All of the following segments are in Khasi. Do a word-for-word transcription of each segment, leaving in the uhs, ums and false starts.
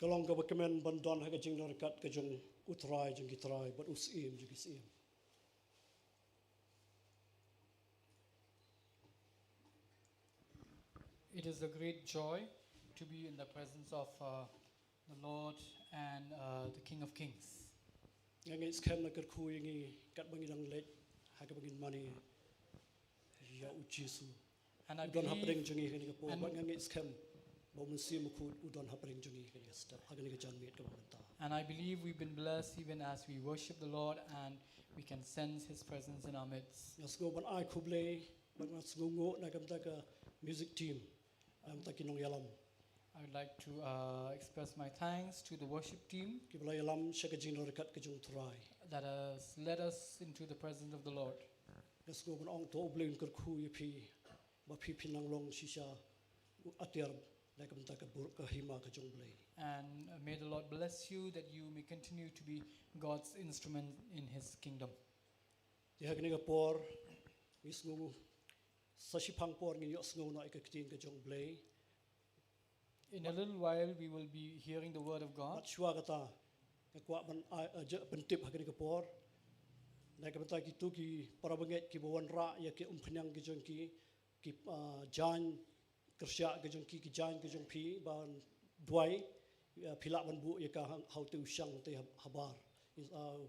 Ka long kaba kmen ban don ha ka jingdon ryngkat ka jong U Trai jong ki trai bad U Syiem jong ki syiem. It is a great joy to be in the presence of uh, the Lord and uh, the King of Kings. Nga ngeit skhem na kyrkhu ïa ngi katba ngi dang leit ha kaba ngin mane ïa U Jisu. And I U don hapdeng believe, jong ngi ha kane ka por and- bad nga ngeit skhem ba U Mynsiem Bakhuid u don hapdeng jong ngi ha kane ka step, ha kane ka janmiet kaba mynta. and I believe we've been blessed even as we worship the Lord and we can sense His presence in our midst. Nga sngew ban ai khublei bad nga sngewnguh na ka bynta ka music team, na ka bynta ki nongïalam I would like to uh, express my thanks to the worship team kiba la ïalam sha ka jingdon ryngkat ka jong U Trai. that has led us into the presence of the Lord. Nga sngew ban ong to U Blei un kyrkhu ïa phi ba phi phin nang long shisha u atiar na ka bynta ka bor ka hima ka jong U Blei. And uh, may the Lord bless you that you may continue to be God's instrument in His kingdom. Te ha kane ka por ngi sngew sa shiphang por ngin ïohsngew noh ïa ka ktien ka jong U Blei. In a little while, we will be hearing the word of God. Bad shuwa kata nga kwah ban ai, uh, ja- ban tip ha kane ka por. Na ka bynta kito ki para bangeit kiba wanrah ïa ki umphniang ki jong ki, ki uh, jaiñ kyrsha ki jong ki, ki jaiñ ki jong phi ban duwai, uh, phi lah ban buh ïa ka hang- ha u te u shang te ha- habar. Is uh,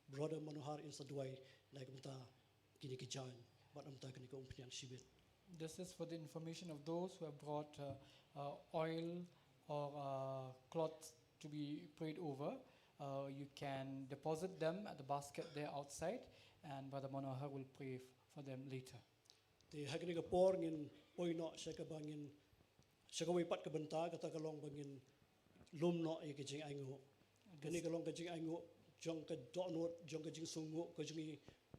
Brother Manohar in sa duwai na ka bynta kine ki jaiñ bad na ka bynta kine ki umphniang shibit. This is for the information of those who have brought uh, uh, oil or uh, cloth to be prayed over. Uh, you can deposit them at the basket there outside, and Brother Manohar will pray f- for them later. Te ha kane ka por ngin poi noh sha kaba ngin sha kawei pat ka bynta, kata ka long ba ngin lum noh ïa ka jingainguh. Kane ka long ka jingainguh jong ka dohnud, jong ka jingsngewnguh ka jong ngi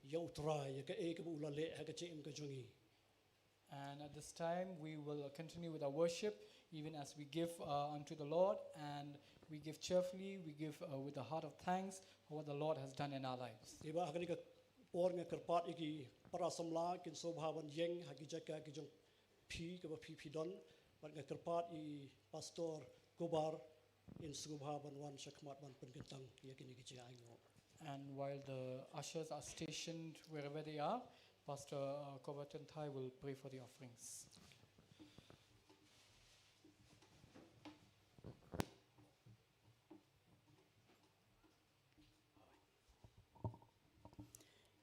ïa U Trai, ïa kaei kaba u la leh ha ka jingim ka jong ngi. And at this time, we will continue with our worship, even as we give uh, unto the Lord, and we give cheerfully, we give uh, with a heart of thanks for what the Lord has done in our lives. Te ba ha kane ka por nga kyrpad ïa ki para samla kin sngewbha ban ïeng ha ki jaka ki jong phi kaba phi phi don, bad nga kyrpad ïa i Pastor Kobar in sngewbha ban wan sha khmat ban pynkyntang ïa kine ki jingainguh. And while the ushers are stationed wherever they are, Pastor uh, Kobar Tynthai will pray for the offerings.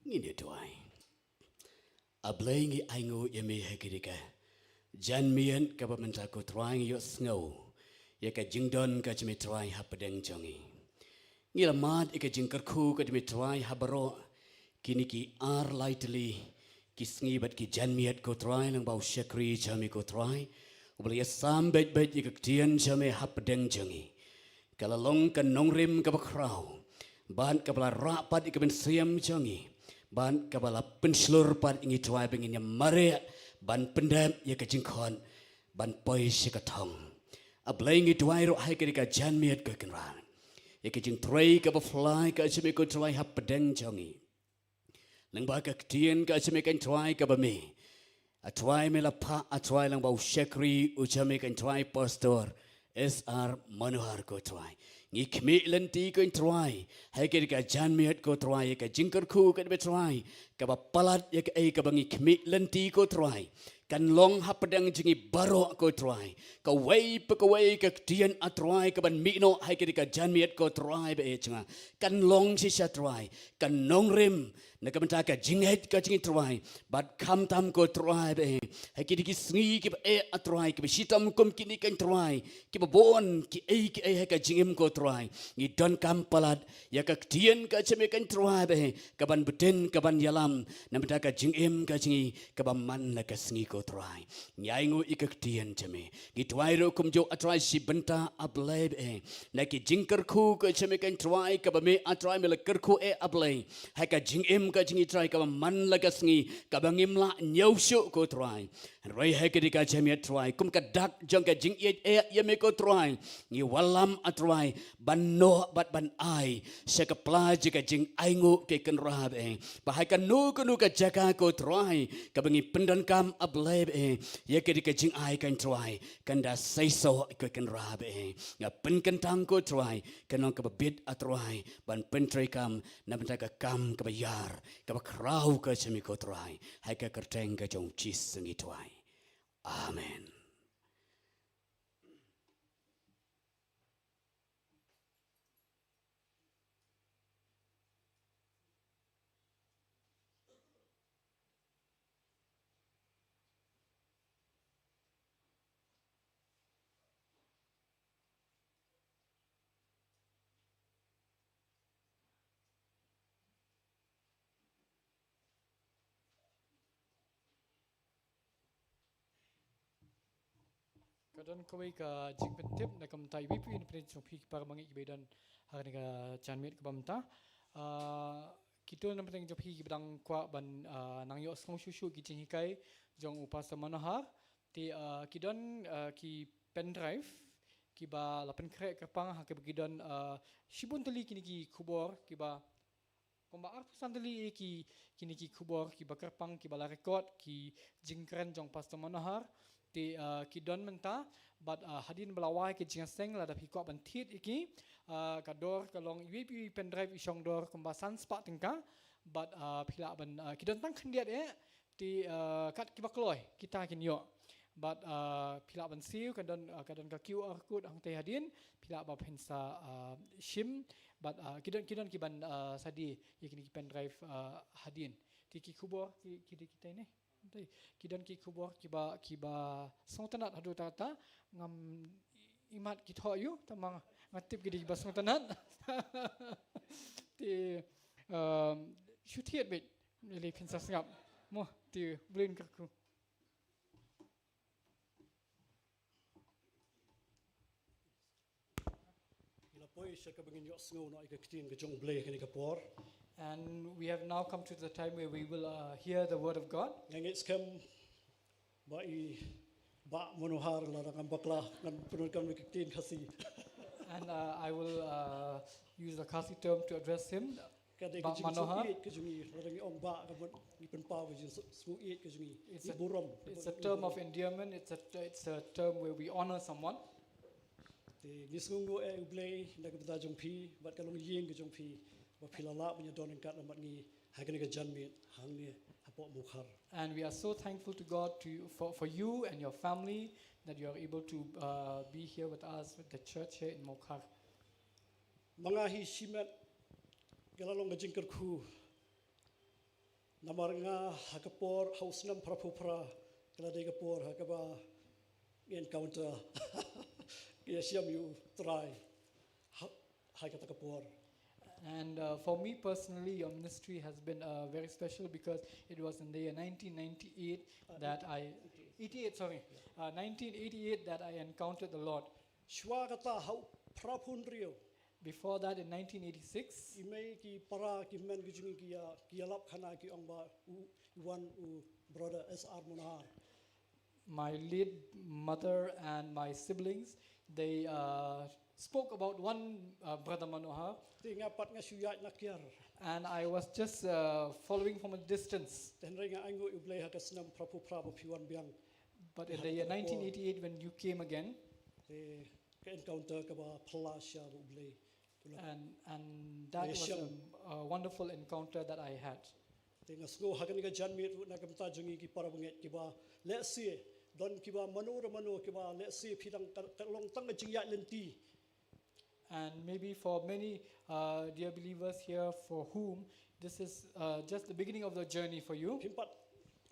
Ngin ïa duwai. A Blei, ngi ainguh ïa me ha kane ka janmiet kaba mynta, ko Trai, ngi ïohsngew ïa ka jingdon ka jong me, Trai, hapdeng jong ngi. Ngi la mad ïa ka jingkyrkhu ka jong me, Trai, ha baroh kine ki ar lai tylli ki sngi bad ki janmiet, ko Trai, lyngba u shakri jong me, ko Trai, uba la ïasam beit beit ïa ka ktien jong me hapdeng jong ngi. Ka la long ka nongrim kaba khraw bad kaba la rah pat ïa ka mynsiem jong ngi bad kaba la pynshlur pat ïa ngi, Trai, ba ngin ïa mareh ban pyndep ïa ka jingkhot ban poi sha ka thong. A Blei, ngi duwai ruh ha kane ka janmiet, ko Kynrad, ïa ka jingtrei kaba phylla ka jong me, ko Trai, hapdeng jong ngi. Lyngba ka ktien ka jong me, ko Trai, kaba me, A Trai, me la phah, A Trai, lyngba u shakri u jong me, ko Trai, Pastor S R Manohar, ko Trai. Ngi khmih lynti, ko Trai, ha kane ka janmiet, ko Trai, ïa ka jingkyrkhu ka jong me, Trai, kaba palat ïa kaei kaba ngi khmih lynti, ko Trai, kan long hapdeng jong ngi baroh, ko Trai. Kawei pa kawei ka ktien, A Trai, kaban mih noh ha kane ka janmiet, ko Trai, ba eh jong nga, kan long shisha, Trai, ka nongrim na ka bynta ka jingngeit ka jong ngi, Trai. Bad khamtam, ko Trai, ba eh, ha kine ki sngi kiba eh, A Trai, kiba shitom kum kine, ko Trai, kiba bun kiei kiei ha ka jingim, ko Trai, ngi donkam palat ïa ka ktien ka jong me, ko Trai, ba eh, kaban btin, kaban ïalam na ka bynta ka jingim ka jong ngi kaba man la ka sngi, ko Trai. Ngi ainguh ïa ka ktien jong me. Ngi duwai ruh kumjuh, A Trai, shi bynta, A Blei, ba eh, na ki jingkyrkhu ka jong me, ko Trai, kaba me, A Trai, me la kyrkhu, eh, A Blei, ha ka jingim ka jong ngi, Trai, kaba man la ka sngi, kaba ngim lah ñiew shuh, ko Trai. Hynrei ha kane ka jingïeit Trai, kum ka dak jong ka jingïeit ïa me ko Trai, ngi wallam A Trai ban noh bad ban ai sha ka pla jong ka jingainguh ko Kynrad eh. Ba ha kano kano ka jaka ko Trai kaba ngi pyndonkam A Blei eh, ïa kane ka jingai ko Trai kan da seisoh ko Kynrad eh. Nga pynkyntang ko Trai, kan long kaba bit A Trai ban pyntreikam na bynta ka kam kaba ïar kaba khraw ka jong me ko Trai. Ha ka kyrteng ka jong U Jisu ngi duwai. Amen. Ka don kawei ka jingpyntip na ka bynta iwei pa iwei na pdeng jong phi ki para bangeit kiba don ha kane ka janmiet kaba mynta. Ah, kito na pdeng jong phi kiba dang kwah ban, ah, nang ïohsngew shuh shuh ki jinghikai jong u Pastor Manohar. Te, ah, ki don, ah, ki pen drive kiba la pynkhreh kyrpang ha kaba ki don, ah, shibun tylli kine ki khubor kiba kumba arphew san tylli eh ki, kine ki khubor kiba kyrpang kiba la record ki jingkren jong Pastor Manohar. Te, ah, ki don mynta bad, ah, hadien ba la wai ki jingïaseng lada phi kwah ban thied ïa ki, ah, ka dor ka long iwei pa iwei pen drive i shong dor kumba san spah tyngka bad, ah, phi lah ban, ah, ki don tang khyndiat eh. Te, ah, kat kiba kloi kita kin ïoh. Bad, ah, phi lah ban siew, ka don, ah, ka don ka Q R code hangtei hadien, phi lah ba phin sa, ah, shim. Bad, ah, ki don, ki don ki ban, ah, sa die ïa kine ki pen drive, ah, hadien. Te ki khubor ki, ki die kita ne. Te ki don ki khubor kiba, kiba sngewtynnat haduh katta, ngam imat ki thoh ïa u, tangba nga tip ki die kiba sngewtynnat. Te, um, shu thied beit. Ïaleh phin sa sngap. Mo, te U Blei un kyrkhu. Ngi la poi sha kaba ngin ïohsngew noh ïa ka ktien ka jong U Blei ha kane ka por. And we have now come to the time where we will, uh, hear the word of God. Nga ngeit skhem ba i Bah Manohar, lada ngam bakla ngan pyndonkam ïa ka ktien Khasi. And, uh, I will, uh, use the Khasi term to address him. Ka dei ka Bah Manohar. Jingsngewbha ka jong ngi, lada ngi ong bah ka mut ngi pynpaw ka jingsngewbha ka jong ngi. It's a, burom, it's a term of endearment. It's a, it's a term where we honor someone. Te ngi sngewnguh ïa U Blei na ka bynta jong phi bad ka longïing ka jong phi ba phi la lah ban ïadon ryngkat lem bad ngi ha kane ka janmiet hangne hapoh Mawkhar. And we are so thankful to God to, for, for you and your family that you are able to, uh, be here with us, with the church here in Mawkhar. Ma nga hi shimet ka la long ka jingkyrkhu. Namar nga ha ka por ha u snem phra phew phra ka la dei ka por ha kaba ngi encounter ka ïashem ïa U Trai ha, ha kata ka por. And, uh, for me personally, your ministry has been, uh, very special because it was in the year nineteen ninety-eight that I, eighty-eight, sorry, uh, nineteen eighty-eight that I encountered the Lord. Shuwa kata ha u phra phew hynriew. Before that, in nineteen eighty-six, i mei ki para ki hynmen ki jong ngi ki ïa, ki ïalap khana ki ong ba u, i wan u brother S R Manohar. My late mother and my siblings, they, uh, spoke about one, uh, brother Manohar. Te nga pat nga shu ïaid na kiar. And I was just, uh, following from a distance. Te hynrei nga ainguh ïa U Blei ha ka snem phra phew phra ba phi wan biang. But in the year nineteen eighty-eight, when you came again, te ka encounter kaba phylla shisha ba U Blei u la, and, and that was a, a wonderful encounter that I had. Te nga sngew ha kane ka janmiet ruh na ka bynta jong ngi ki para bangeit kiba lehse don kiba mano re mano kiba lehse phi dang ka, ka long tang ka jingïaid lynti. And maybe for many, uh, dear believers here for whom this is, uh, just the beginning of the journey for you. Phim pat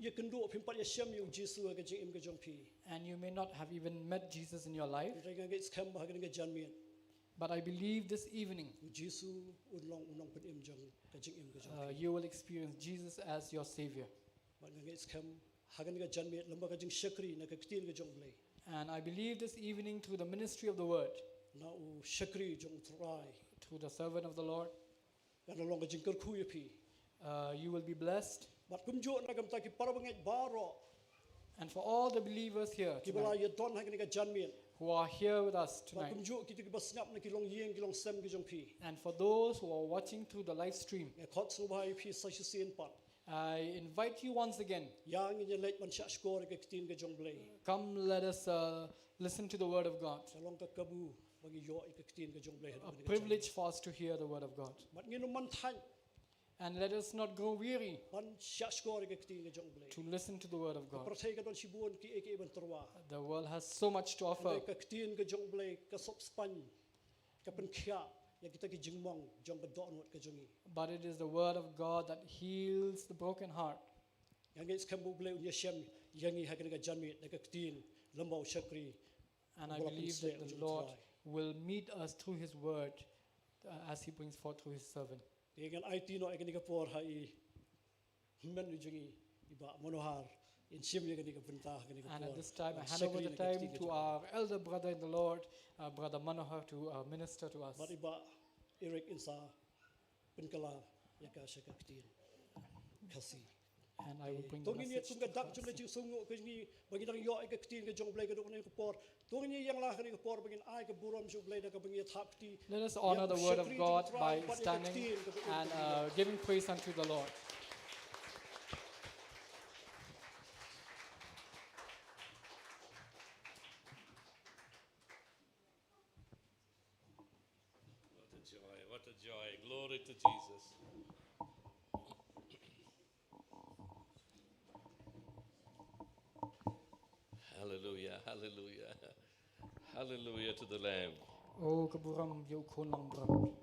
ïakynduh, phim pat ïashem ïa U Jisu ha ka jingim ka jong phi. And you may not have even met Jesus in your life. Hynrei nga ngeit skhem ba ha kane ka janmiet, but I believe this evening, U Jisu un long u nongpynim jong ka jingim ka jong phi. Uh, you will experience Jesus as your Savior. Bad nga ngeit skhem ha kane ka janmiet lyngba ka jingshakri na ka ktien ka jong U Blei. And I believe this evening through the ministry of the word, na u shakri jong U Trai, through the servant of the Lord, kan long ka jingkyrkhu ïa phi. Uh, you will be blessed. Bad kumjuh na ka bynta ki para bangeit baroh. And for all the believers here kiba la tonight, ïadon ha kane ka janmiet, who are here with us bad tonight, kumjuh kito kiba sngap na ki longïing ki longsem ki jong phi, and for those who are watching through the live stream, nga khot sngewbha ïa phi sa shisien pat. I invite you once again. Ïa ngin ïa leit ban shahshkor ïa ka ktien ka jong U Blei. Come, let us uh, listen to the word of God. Ka long ka kabu ba ngi ïoh ïa ka ktien ka jong U Blei. A privilege for us to hear the word of God. Bad ngin ym man thait And let us not grow weary ban shahshkor ïa ka ktien ka jong U Blei. To listen to the word of Ka God. pyrthei ka don shibun kiei kiei ban tyrwa. The world has so much to offer, Hynrei ka ktien ka jong U Blei ka sop spaiñ, ka pynkhiah ïa kita ki jingmong jong ka dohnud ka jong ngi. But it is the word of God that heals the broken heart. Nga ngeit skhem ba U Blei un ïashem ïa ngi ha kane ka janmiet da ka ktien lem bad u shakri. And I believe that the Lord will meet us through his word uh, as he brings forth through his servant. Te ngan aiti noh ïa kane ka por ha i hynmen u jong ngi, i Bah Manohar, in shim ïa kane ka bynta ha kane ka por. And at this time, I hand over the time to our elder brother in the Lord, uh, Brother Manohar, to uh, minister to us. Bad i Bah Eric in sa pynkylla ïa ka sha ka ktien Khasi. And I will bring To the ngin ïa message kum to ka dak jong ka us. Jingsngewnguh ka jong ngi ba ngi dang ïoh ïa ka ktien ka jong U Blei ka dok ha kane ka por. To ngin ïa ïeng lang ha kane ka por ba ngin ai ka burom sha U Blei da kaba ngin ïa thap kti. Let us honor the word of God by standing and uh, giving praise unto the Lord. What a joy, what a joy. Glory to Jesus. Hallelujah, hallelujah. Hallelujah to the Lamb. Oh, ka burom ïa u khun langbrot.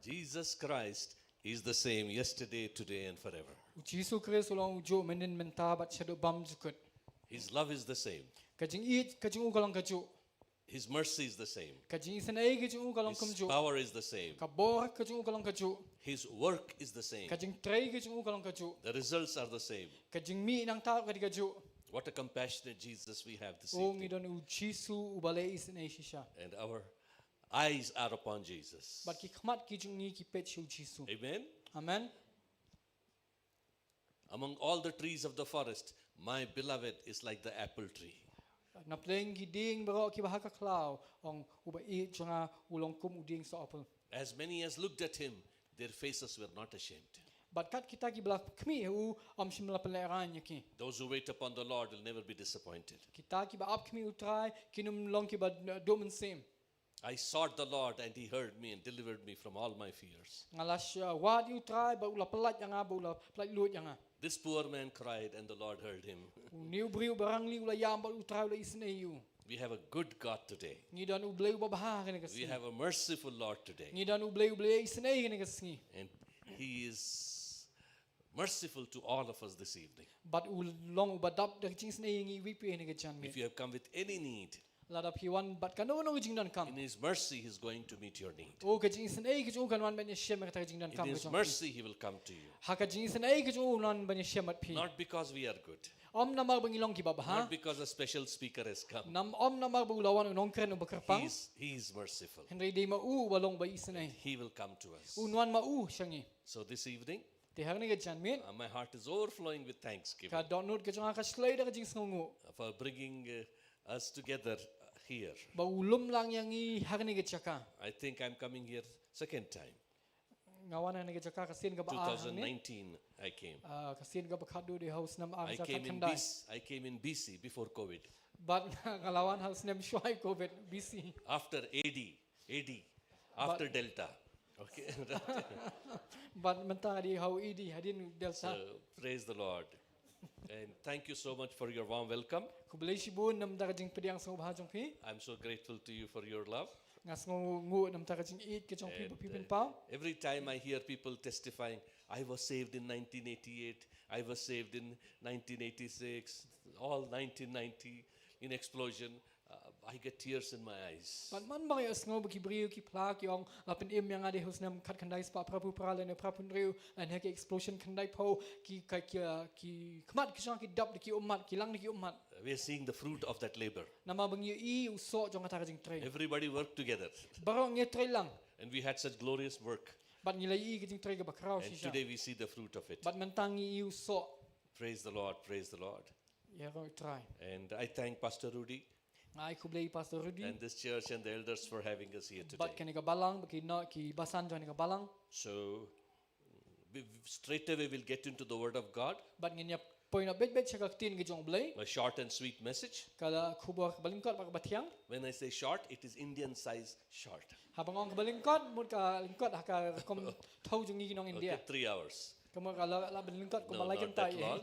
Jesus Christ is the same yesterday, today, and forever. U Jisu Khrist u long u juh mynnin mynta bad shaduh bymjukut. His love is the same. Ka jingïeit ka jong u ka long ka juh. His mercy is the same. Ka jingisynei ka jong u ka long His kumjuh. Power is the same. Ka bor ka jong u ka long ka juh. His work is the same. Ka jingtrei ka jong u ka long ka juh. The results are the same. Ka jingmih nangta ka dei ka juh. What a compassionate Jesus we have this Oh, ngi evening. Don u Jisu uba leh isynei shisha. And our eyes are upon Jesus. Bad ki khmat ki jong ngi ki peit sha u Jisu. Amen. Amen. Among all the trees of the forest, my beloved is like the apple tree. Napdeng ki dieng baroh kiba ha ka khlaw, ong uba ïeit jong nga u long kum u dieng soh apple. As many as looked at him, their faces were not ashamed. Bad kat kita kiba la khmih ha u, ym shym la pynlehrain ïa ki. Those who wait upon the Lord will never be disappointed. Kita kiba ap khmih u Trai kin ym long kiba duh mynsiem. I sought the Lord and he heard me and delivered me from all my fears. Nga la wad ïa u Trai bad u la pyllait ïa nga, bad u la pyllait luid ïa nga. This poor man cried and the Lord heard him. Une u briew ba rangli u la ïam bad u Trai u la isynei ïa u. We have a good God today. Ngi don u Blei uba bha ha kane ka sngi. We have a merciful Lord today. Ngi don u Blei uba leh isynei ha kane ka sngi. And he is merciful to all of us this evening. Bad u long uba dap da ka jingisynei ïa ngi iwei pa iwei ha kane ka janmiet. If you have come with any need, Lada phi wan bad kano kano ka jingdonkam. In his mercy, he's going to meet your need. Oh, ka jingisynei ka jong u kan wan ban ïashem ïa kata ka jingdonkam. In his mercy, he will come to you. Ha ka jingisynei ka jong u un wan ban ïashem bad phi. Not because we are good. Ym namar ba ngi long kiba bha. Not because a special speaker has come. Nam ym namar ba u la wan u nongkren uba kyrpang. He is, he is merciful. Hynrei dei ma u uba long ba isynei. He will come to us. Un wan ma u sha ngi. So this evening, Te ha kane ka janmiet. Uh, my heart is overflowing with thanksgiving. Ka dohnud ka jong nga ka shlei da ka jingsngewnguh. Uh, for bringing uh, us together uh, here. Ba u lum lang ïa ngi ha kane ka jaka. I think I'm coming here second time. Nga wan ha kane ka jaka ka sien kaba ar hangne. two thousand nineteen I came. Ah, ka sien kaba khatduh dei ha u snem ar hajar khatkhyndai. I came in B C, I came in B C before COVID. Bad nga la wan ha u snem shuwa ïa u Covid, B C. After A D, A D, after Delta. Okay. Bad mynta dei ha u A D, hadien u Delta. So, praise the Lord. And thank you so much for your warm welcome. Khublei shibun namar ka jingpdiang sngewbha jong phi. I'm so grateful to you for your love. Nga sngewnguh namar ka jingïeit ka jong phi ba phi pynpaw. And, uh, every time I hear people testifying, "I was saved in nineteen eighty-eight, I was saved in nineteen eighty-six, all nineteen ninety in explosion," uh, I get tears in my eyes. Bad man ba nga sngew ba ki briew ki phla ki ong, la pynim ïa nga dei ha u snem khatkhyndai spah phraphew phra lane phraphew hynriew, lane ha ka explosion khyndaiphew, ki ka ki, ki khmat ki jong ki dap da ki ummat, ki lang da ki ummat. We are seeing the fruit of that labor. Namar ba ngi ïohi u soh jong kata ka jingtrei. Everybody worked together. Baroh ngi trei lang. And we had such glorious work. Bad ngi la ïohi ka jingtrei kaba khraw shisha. And today we see the fruit of it. Bad mynta ngi ïohi u soh. Praise the Lord, praise the Lord. Ïaroh Trai. And I thank Pastor Rudy. Nga ai khublei Pastor Rudy. And this church and the elders for having us here today. Bad kane ka balang, bad ki no, ki basan jong kane ka balang. So, we, straight away we'll get into the Word of God. Bad ngin ïa poi noh beit beit sha ka ktien ka jong U Blei. A short and sweet message. Ka la khubor kaba lyngkot bad kaba thiang. When I say short, it is Indian size short. Haba nga ong kaba lyngkot, mut ka lyngkot ha ka rukom thaw jong ngi ki nong India. Okay, three hours. Ka mut ka la, la ban lyngkot kum ba lai kynta ïa. No, not that long.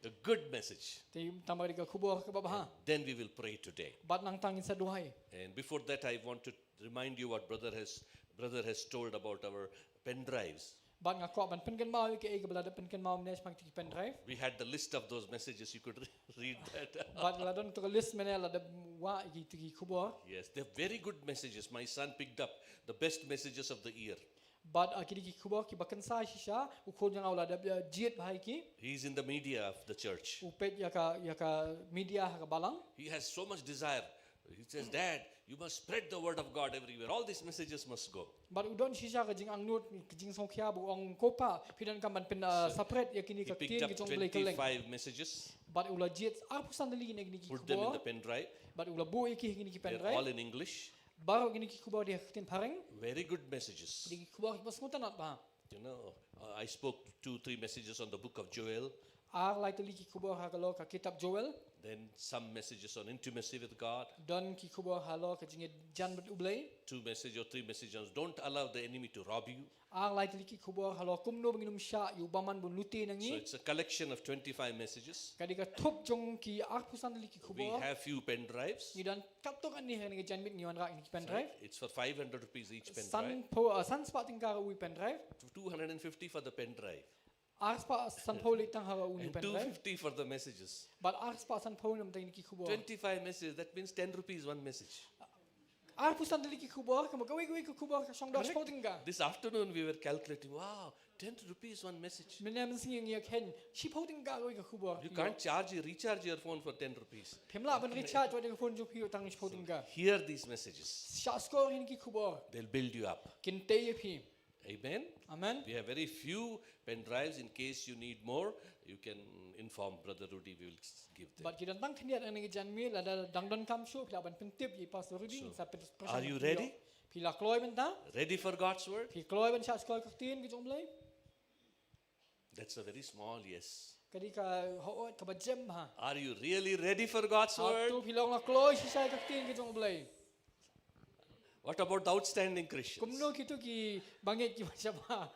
A good message. Te tang ba dei ka khubor kaba bha. Then we will pray today. Bad nangta ngin sa duwai. And before that, I want to remind you what brother has, brother has told about our pen drives. Bad nga kwah ban pynkynmaw ïa kaei kaba la dep pynkynmaw mynne shaphang ki pen drive. We had the list of those messages, you could re-, read that. Bad la don tu ka list mynne, la dep wah ïa ki tu ki khubor. Yes, they're very good messages. My son picked up the best messages of the year. Bad, uh, ki dei ki khubor kiba kynsai shisha, u khun jong nga u la dep, uh, jied bha ïa ki. He's in the media of the church. U peit ïa ka, ïa ka media ha ka balang. He has so much desire. He says, "Dad, you must spread the word of God everywhere. All these messages must go." Bad u don shisha ka jingangnud, ka jingsngewkhia, bad u ong, "Ko Pa, phi donkam ban pyn, uh, spread ïa kine ki ktien ki jong U Blei kylleng." So, he picked up twenty-five messages. Bad u la jied arphew san tylli na kine ki khubor. Put them in the pen drive. Bad u la buh ïa ki ha kine ki pen drive. They're all in English. Baroh kine ki khubor dei ha ka ktien phareng. Very good messages. Dei ki khubor kiba sngewtynnat bha. You know, uh, I spoke two, three messages on the book of Joel. Ar lai tylli ki khubor halor ka kitab Joel. Then some messages on intimacy with God. Don ki khubor halor ka jingïajan bad U Blei. Two messages or three messages on don't allow the enemy to rob you. Ar lai tylli ki khubor halor kumno ba ngin ym shah ïa u bymman ban lute na ngi. So it's a collection of twenty-five messages. Ka dei ka thup jong ki arphew san tylli ki khubor. We have few pen drives. Ngi don katto katne ha kane ka janmiet ngi wanrah ïa kine ki pen drive. It's for five hundred rupees each pen drive. Sanphew, uh, san spah tyngka uwei u pen drive. Two hundred and fifty for the pen drive. Ar spah sanphew leit tang ha uwei u pen drive. And two fifty for the messages. Bad ar spah sanphew namar kine ki khubor. Twenty-five messages, that means ten rupees one message. Arphew san tylli ki khubor, ka mut kawei kawei ka khubor ka shong dor shiphew tyngka. Correct? This afternoon we were calculating, wow, ten rupees one message. Mynne mynsngi ngi ïa khein, shiphew tyngka kawei ka khubor. You can't charge, you recharge your phone for ten rupees. Phim lah ban recharge wat ïa ka phone jong phi tang shiphew tyngka. So, hear these messages. Shah shkor ïa kine ki khubor. They'll build you up. Kin tei ïa phi. Amen. Amen. We have very few pen drives. In case you need more, you can inform Brother Rudy. We will s-, give them. Bad ki don tang khyndiat ha kane ka janmiet, lada dang donkam shuh, phi lah ban pyntip ïa i Pastor Rudy. So, sa pyn-, are you ready? Phi la kloi mynta? Ready for God's word? Phi kloi ban shah shkor ïa ka ktien ka jong U Blei? That's a very small yes. Ka dei ka hooid kaba jem bha. Are you really ready for God's word? Hato phi long la kloi shisha ïa ka ktien ka jong U Blei? What about the outstanding Christians? Kumno kito ki bangeit kiba shabar?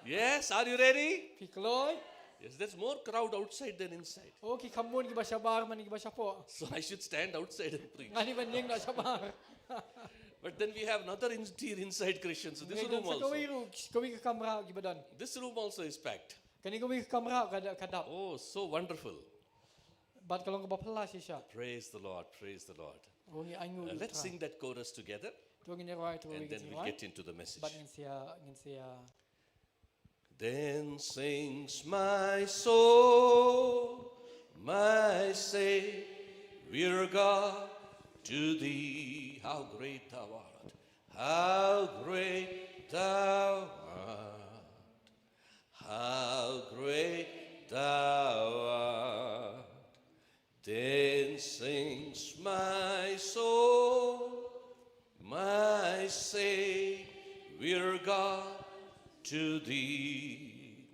Yes, are you ready? Phi kloi? Yes, there's more crowd outside than inside. Oh, ki kham bun kiba shabar man kiba shapoh. So I should stand outside and preach. Nga dei ban ïeng noh shabar. But then we have another in-, tier inside Christians. So this room also. Kawei ruh, kawei ka kamra kiba don. This room also is packed. Kane kawei ka kamra ka da-, ka dap. Oh, so wonderful. Bad ka long kaba phylla shisha. Praise the Lord, praise the Lord. Oh, ngi ainguh ïa U Trai. Uh, let's sing that chorus together. To ngin ïa rwai, to ngin ïa rwai. And then we'll get into the message. Bad ngin sa ïa, ngin sa ïa. Then sings my soul, my Savior God, to thee, how great thou art, how great thou art. How great thou art. Then sings my soul, my Savior God, to thee.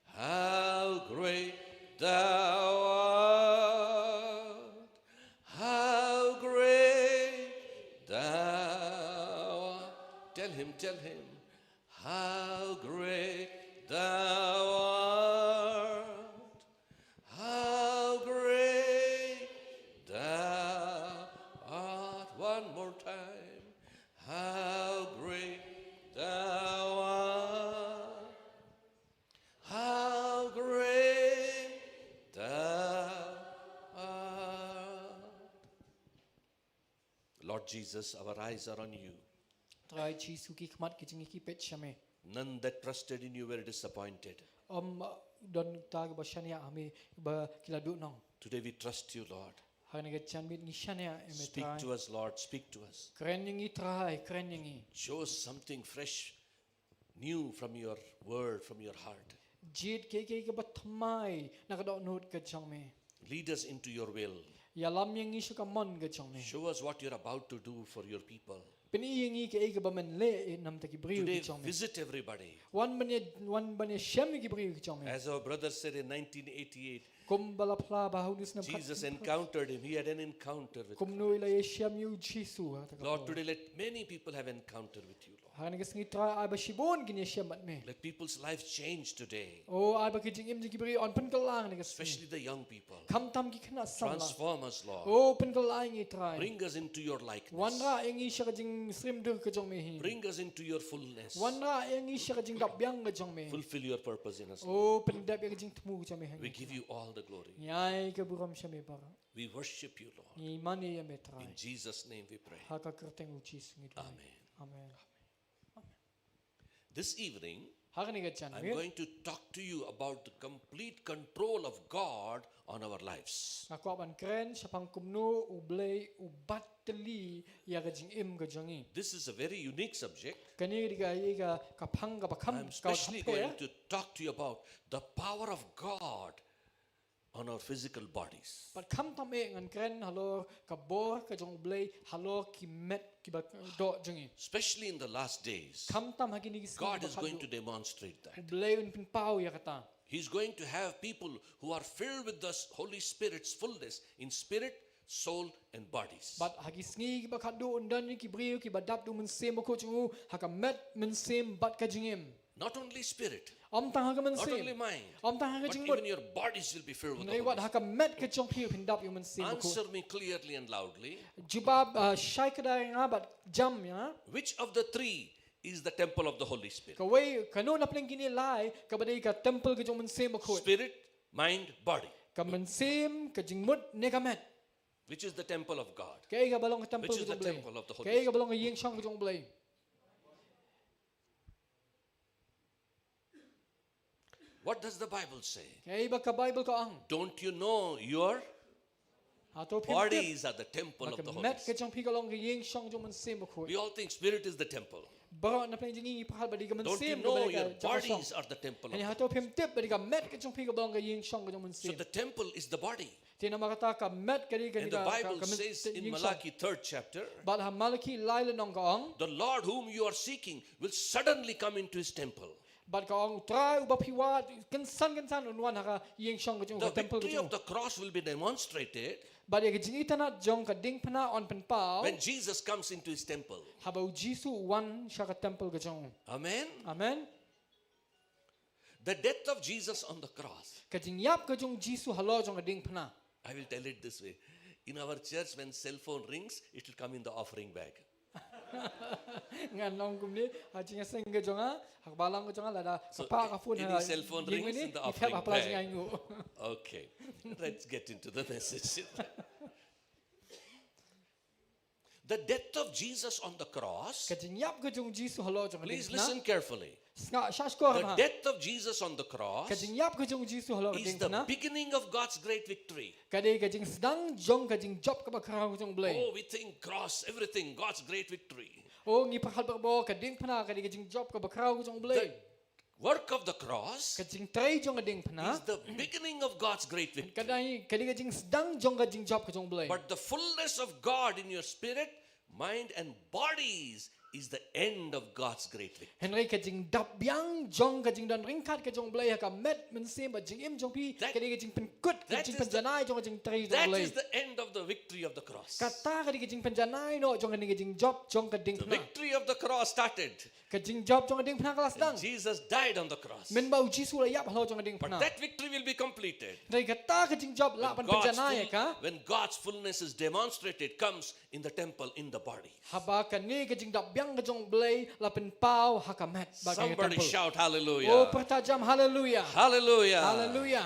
How great thou art. How great thou art. Tell him, tell him. How great thou art, Lord Jesus, our eyes are on you. Trai Jisu, ki khmat ki jong ngi ki peit sha me. None that trusted in you were disappointed. Ym don uta kiba shaniah ha me ba ki la duhnong. Today we trust you, Lord. Hangne ka janmiet ngi shaniah ïa me, Trai. Speak to us, Lord. Speak to us. Kren ïa ngi, Trai, kren ïa ngi. Show us something fresh, new from your word, from your heart. Jied kiei kiei kiba thymmai na ka dohnud ka jong me. Lead us into your will. Ïalam ïa ngi sha ka mon ka jong me. Show us what you're about to do for your people. Pyni ïa ngi kaei kaba men leh na bynta ki briew ki jong me. Today, visit everybody. Wan ban ïa, wan ban ïashem ïa ki briew ki jong me. As our brother said in nineteen eighty-eight, kumba la phla ba ha u snem khat, Jesus encountered him. He had an encounter with Christ. Kumno i la ïashem ïa u Jisu ha kata ka por. Lord, today let many people have encounter with you, Lord. Hangne ka sngi, Trai, ai ba shibun kin ïashem bad me. Let people's lives change today. O, ai ba ki jingim jong ki briew yn pynkylla hangne ka sngi. Especially the young people. Khamtam ki khynnah samla. Transform us, Lord. O, pynkylla ïa ngi, Trai. Bring us into your likeness. Wanrah ïa ngi sha ka jingsyriem dur ka jong me hi. Bring us into your fullness. Wanrah ïa ngi sha ka jingdap biang ka jong me. Fulfill your purpose in us, Lord. O, pyndep ïa ka jingthmu ka jong me ha ngi. We give you all the glory. Ngi ai ka burom sha me baroh. We worship you, Lord. Ngi mane ïa me, Trai. In Jesus' name we pray. Ha ka kyrteng u Jisu ngi duwai. Amen. Amen. This evening, ha kane ka janmiet, I'm going to talk to you about the complete control of God on our lives. Nga kwah ban kren shaphang kumno U Blei u bat tylli ïa ka jingim ka jong ngi. This is a very unique subject. Kane ka dei ka, ka phang kaba kham, I'm especially going to talk to you about the power of God on our physical bodies. Bad khamtam eh ngan kren halor ka bor ka jong U Blei halor ki met kiba doh jong ngi. Especially in the last days, khamtam ha kine ki sngi kiba khadduh, God is going to demonstrate that. U Blei un pynpaw ïa kata. He's going to have people who are filled with the Holy Spirit's fullness in spirit, soul and bodies. Bad ha ki sngi kiba khadduh un don ïa ki briew kiba dap da u Mynsiem Bakhuid jong u ha ka met, mynsiem bad ka jingim. Not only spirit. Ym tang ha ka mynsiem. Not only mind. Ym tang ha ka jingmut. But even your bodies will be filled with the Holy Spirit. Hynrei wat ha ka met ka jong phi phin dap ïa u Mynsiem Bakhuid. Answer me clearly and loudly. Jubab, uh, shai kdar ïa nga bad jam ïa nga. Which of the three is the temple of the Holy Spirit? Kawei, kano na pdeng kine lai kaba dei ka temple ka jong u Mynsiem Bakhuid? Spirit, mind, body. Ka mynsiem, ka jingmut ne ka met? Which is the temple of God? Kaei kaba long ka temple ka jong U Blei? Which is the temple of the Holy Spirit? Kaei kaba long ka ïing shong ka jong U Blei? What does the Bible say? Kaei ba ka Baibl ka ong? Don't you know your bodies are the temple of the Holy Spirit? Hato phim tip ba ka met ka jong phi ka long ka ïing shong jong u Mynsiem Bakhuid? We all think spirit is the temple. Baroh na pdeng jong ngi ngi pyrkhat ba dei ka mynsiem kaba dei ka jaka shong. Don't you know your bodies are the temple of the Holy Spirit? Hato phim tip ba dei ka met ka jong phi kaba long ka ïing shong ka jong u Mynsiem? So the temple is the body. Te namar kata ka met ka dei ka, ka, ka mynsiem. And the Bible says in Malachi third chapter, bad ha Malaki lai lynnong ka ong, "The Lord whom you are seeking will suddenly come into his temple." Bad ka ong, U Trai uba phi wad kynsan kynsan un wan ha ka ïing shong ka jong u, ka temple ka jong u. The victory of the cross will be demonstrated. Bad ïa ka jingitynnad jong ka diengphna yn pynpaw. When Jesus comes into his temple. Haba u Jisu u wan sha ka temple ka jong u. Amen. Amen. The death of Jesus on the cross. Ka jingïap ka jong u Jisu halor jong ka diengphna. I will tell it this way. In our church, when cell phone rings, it will come in the offering bag. Ngan ong kumne, ha jingïaseng ka jong nga, ha ka balang ka jong nga, lada ka phah ka phone ha ïing mane, i thep ha pla jngai nguh. So, any cell phone rings in the offering bag. Okay, let's get into the message. The death of Jesus on the cross. Ka jingïap ka jong u Jisu halor jong ka diengphna. Please listen carefully. Sngap shah shkor ha. The death of Jesus on the cross. Ka jingïap ka jong u Jisu halor ka diengphna. Is the beginning of God's great victory. Ka dei ka jingsdang jong ka jingjop kaba khraw ka jong U Blei. Oh, we think cross, everything, God's great victory. Oh, ngi pyrkhat barabor ka diengphna ka dei ka jingjop kaba khraw ka jong U Blei. The work of the cross. Ka jingtrei jong ka diengphna. Is the beginning of God's great victory. Ka dei, ka dei ka jingsdang jong ka jingjop ka jong U Blei. But the fullness of God in your spirit, mind and bodies is the end of God's great victory. Hynrei ka jingdap biang jong ka jingdon ryngkat ka jong U Blei ha ka met, mynsiem bad jingim jong phi, ka dei ka jingpynkut, ka jingpynjanai jong ka jingtrei jong U Blei. That, that is the, that is the end of the victory of the cross. Kata ka dei ka jingpynjanai noh jong ka dei ka jingjop jong ka diengphna. The victory of the cross started. Ka jingjop jong ka diengphna ka la sdang. Jesus died on the cross. Mynba u Jisu u la ïap halor jong ka diengphna. But that victory will be completed. Hynrei kata ka jingjop lah ban pynjanai ïa ka. When God's full-, when God's fullness is demonstrated, comes in the temple, in the body. Haba kane ka jingdap biang ka jong U Blei la pynpaw ha ka met bad ka temple. Somebody shout hallelujah. Oh, pyrta jam hallelujah. Hallelujah. Hallelujah.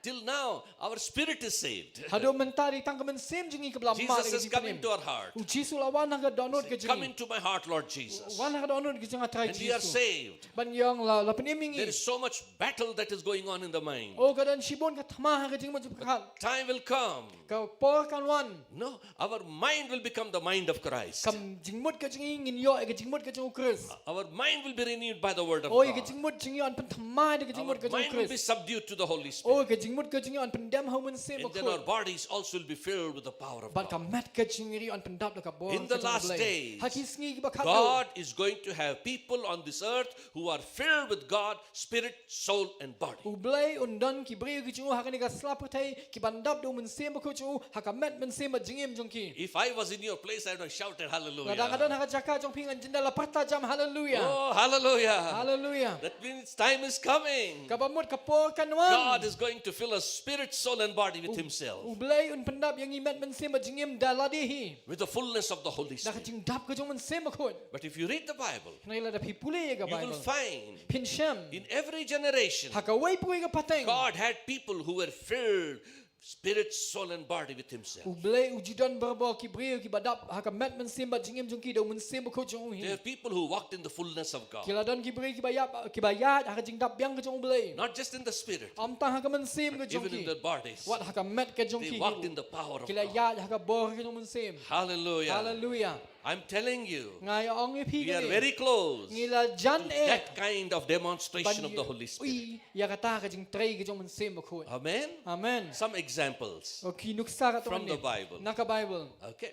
Till now, our spirit is saved. Haduh mynta dei tang ka mynsiem jong ngi kaba la mad. Jesus is coming to our heart. U Jisu u la wan ha ka dohnud ka jong ngi. Come into my heart, Lord Jesus. Wan ha ka dohnud ka jong nga Trai Jisu. And we are saved. Bad ngi ong la, la pynim ïa ngi. There is so much battle that is going on in the mind. Oh, ka don shibun ka thma ha ka jingmut jingpyrkhat. Time will come. Ka por kan wan. No, our mind will become the mind of Christ. Ka jingmut ka jong ngi ngin ïoh ïa ka jingmut ka jong u Khrist. Our mind will be renewed by the word of God. Oh, ïa ka jingmut jong ngi yn pynthma da ka jingmut ka jong u Khrist. Our mind will be subdued to the Holy Spirit. Oh, ïa ka jingmut ka jong ngi yn pyndem ha u Mynsiem Bakhuid. And then our bodies also will be filled with the power of God. Bad ka met ka jong ngi ruh yn pyndap da ka bor ka jong u Blei. In the last days, ha ki sngi kiba khadduh, God is going to have people on this earth who are filled with God, spirit, soul and body. U Blei un don ki briew ki jong u ha kane ka sla pyrthei kiban dap da u Mynsiem Bakhuid jong u ha ka met, mynsiem bad jingim jong ki. If I was in your place, I would have shouted hallelujah. Lada nga don ha ka jaka jong phi ngan jin da la pyrta jam hallelujah. Oh, hallelujah. Hallelujah. That means time is coming. Kaba mut ka por kan wan. God is going to fill us spirit, soul and body with himself. U Blei un pyndap ïa ngi met, mynsiem bad jingim da lade hi. With the fullness of the Holy Spirit. Da ka jingdap ka jong u Mynsiem Bakhuid. But if you read the Bible, hynrei lada phi pule ïa ka Bible, you will find, phin shem, in every generation, ha kawei pa kawei ka pateng, God had people who were filled spirit, soul and body with himself. U Blei u ju don barabor ki briew kiba dap ha ka met, mynsiem bad jingim jong ki da u Mynsiem Bakhuid jong u hi. There are people who walked in the fullness of God. Ki la don ki briew kiba ïap, kiba ïaid ha ka jingdap biang ka jong u Blei. Not just in the spirit, ym tang ha ka mynsiem ka jong ki, even in their bodies. Wat ha ka met ka jong ki. They walked in the power of God. Ki la ïaid ha ka bor ka jong u Mynsiem. Hallelujah. Hallelujah. I'm telling you, nga ong ïa phi, we are very close, ngi la jan eh, to that kind of demonstration of the Holy Spirit. Ïa kata ka jingtrei ka jong u Mynsiem Bakhuid. Amen. Amen. Some examples. O, ki nuksa ka, from the Bible. Na ka Bible. Okay.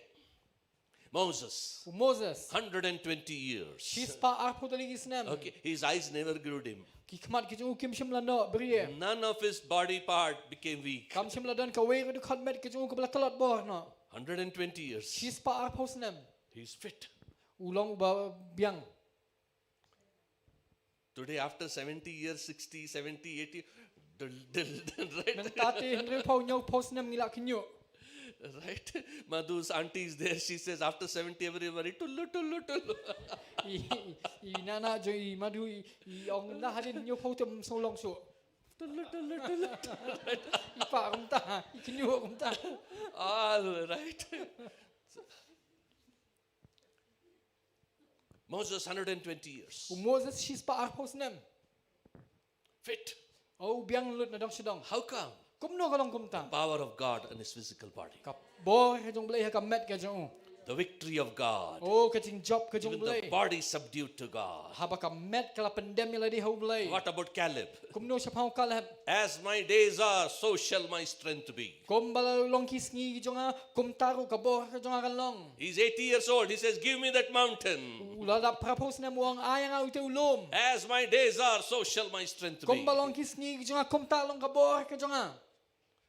Moses. U Moses. Hundred and twenty years. Shispah arphew tylli ki snem. Okay. His eyes never grew dim. Ki khmat ki jong u kim shym la noh brie. None of his body part became weak. Kam shym la don kawei ka dkhot met ka jong u kaba la tlot bor noh. Hundred and twenty years. Shispah arphew snem. He's fit. U long uba biang. Today, after seventy years, sixty, seventy, eighty, dul, dul, dul, right? Mynta te hynriewphew, hynñiewphew snem ngi la kynñiuh. Right? Madhu's auntie is there, she says, after seventy, everybody, tullu, tullu, tullu. I, i, i nana jong i Madhu, i, i ong la hadien hynñiewphew te ym sngewlong shuh. Tullu, tullu, tullu, tullu, right? I pah kumta, i kynñiuh kumta. All right. Moses, hundred and twenty years. U Moses shispah arphew snem. Fit. O, u biang lut na dong sha dong. How come? Kumno ka long kumta? Power of God in his physical body. Ka bor ka jong u Blei ha ka met ka jong u. The victory of God. O, ka jingjop ka jong u Blei. Even the body subdued to God. Haba ka met ka la pyndem ïa lade ha u Blei. What about Caleb? Kumno shaphang u Kaleb? As my days are, so shall my strength be. Kumba la long ki sngi ki jong nga, kumta ruh ka bor ka jong nga kan long. He's eighty years old. He says, give me that mountain. U la dap phraphew snem, u ong, ai ïa nga uta u lum. As my days are, so shall my strength be. Kumba long ki sngi ki jong nga, kumta long ka bor ka jong nga.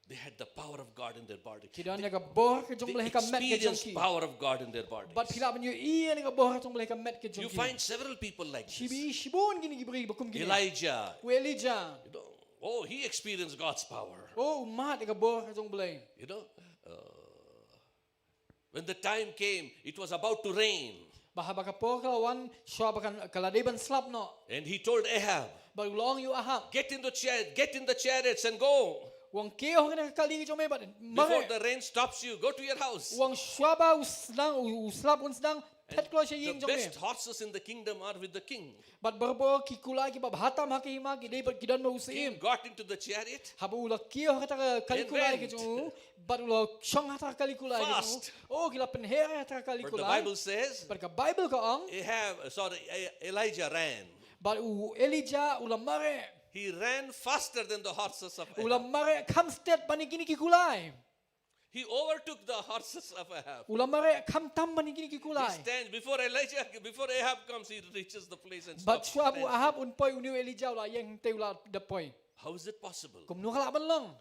They had the power of God in their body. Ki don ïa ka bor ka jong u Blei ha ka met ka jong ki. They experienced power of God in their bodies. Bad phi lah ban ïohi ïa ka bor ka jong u Blei ha ka met ka jong ki. You find several people like this. Shibun, shibun kine ki briew ba kum kine. Elijah. U Elijah. You know, oh, he experienced God's power. O, u mad ïa ka bor ka jong u Blei. You know, uh, when the time came, it was about to rain. Bad haba ka por ka la wan, shuwa ba kan, ka la dei ban slap noh. And he told Ahab, bad u la ong ïa u Ahab, get in the chariot, get in the chariots and go. U ong, kiew ha kane ka kali ka jong me bad mareh. Before the rain stops you, go to your house. U ong, shuwa ba u sdang, u, u slap un sdang, phet kloi sha ïing jong me. And the best horses in the kingdom are with the king. Bad barabor ki kulai kiba bha tam ha ka hima ki dei bad, ki don bad u syiem. King got into the chariot. Haba u la kiew ha kata ka kali kulai ka jong u, bad u la shong ha kata ka kali kulai ka jong u. Fast. O, ki la pynher ha kata ka kali kulai. But the Bible says, bad ka Bible ka ong, Ahab, sorry, E-, Elijah ran. Bad u Elijah u la mareh. He ran faster than the horses of Ahab. U la mareh kham stet ban ïa kine ki kulai. He overtook the horses of Ahab. U la mareh kham tam ban ïa kine ki kulai. He stands before Elijah, before Ahab comes, he reaches the place and stops standing. Bad shuwa ba u Ahab un poi, une u Elijah u la ïeng hangtei, u la dep poi. How is it possible? Kumno ka lah ban long?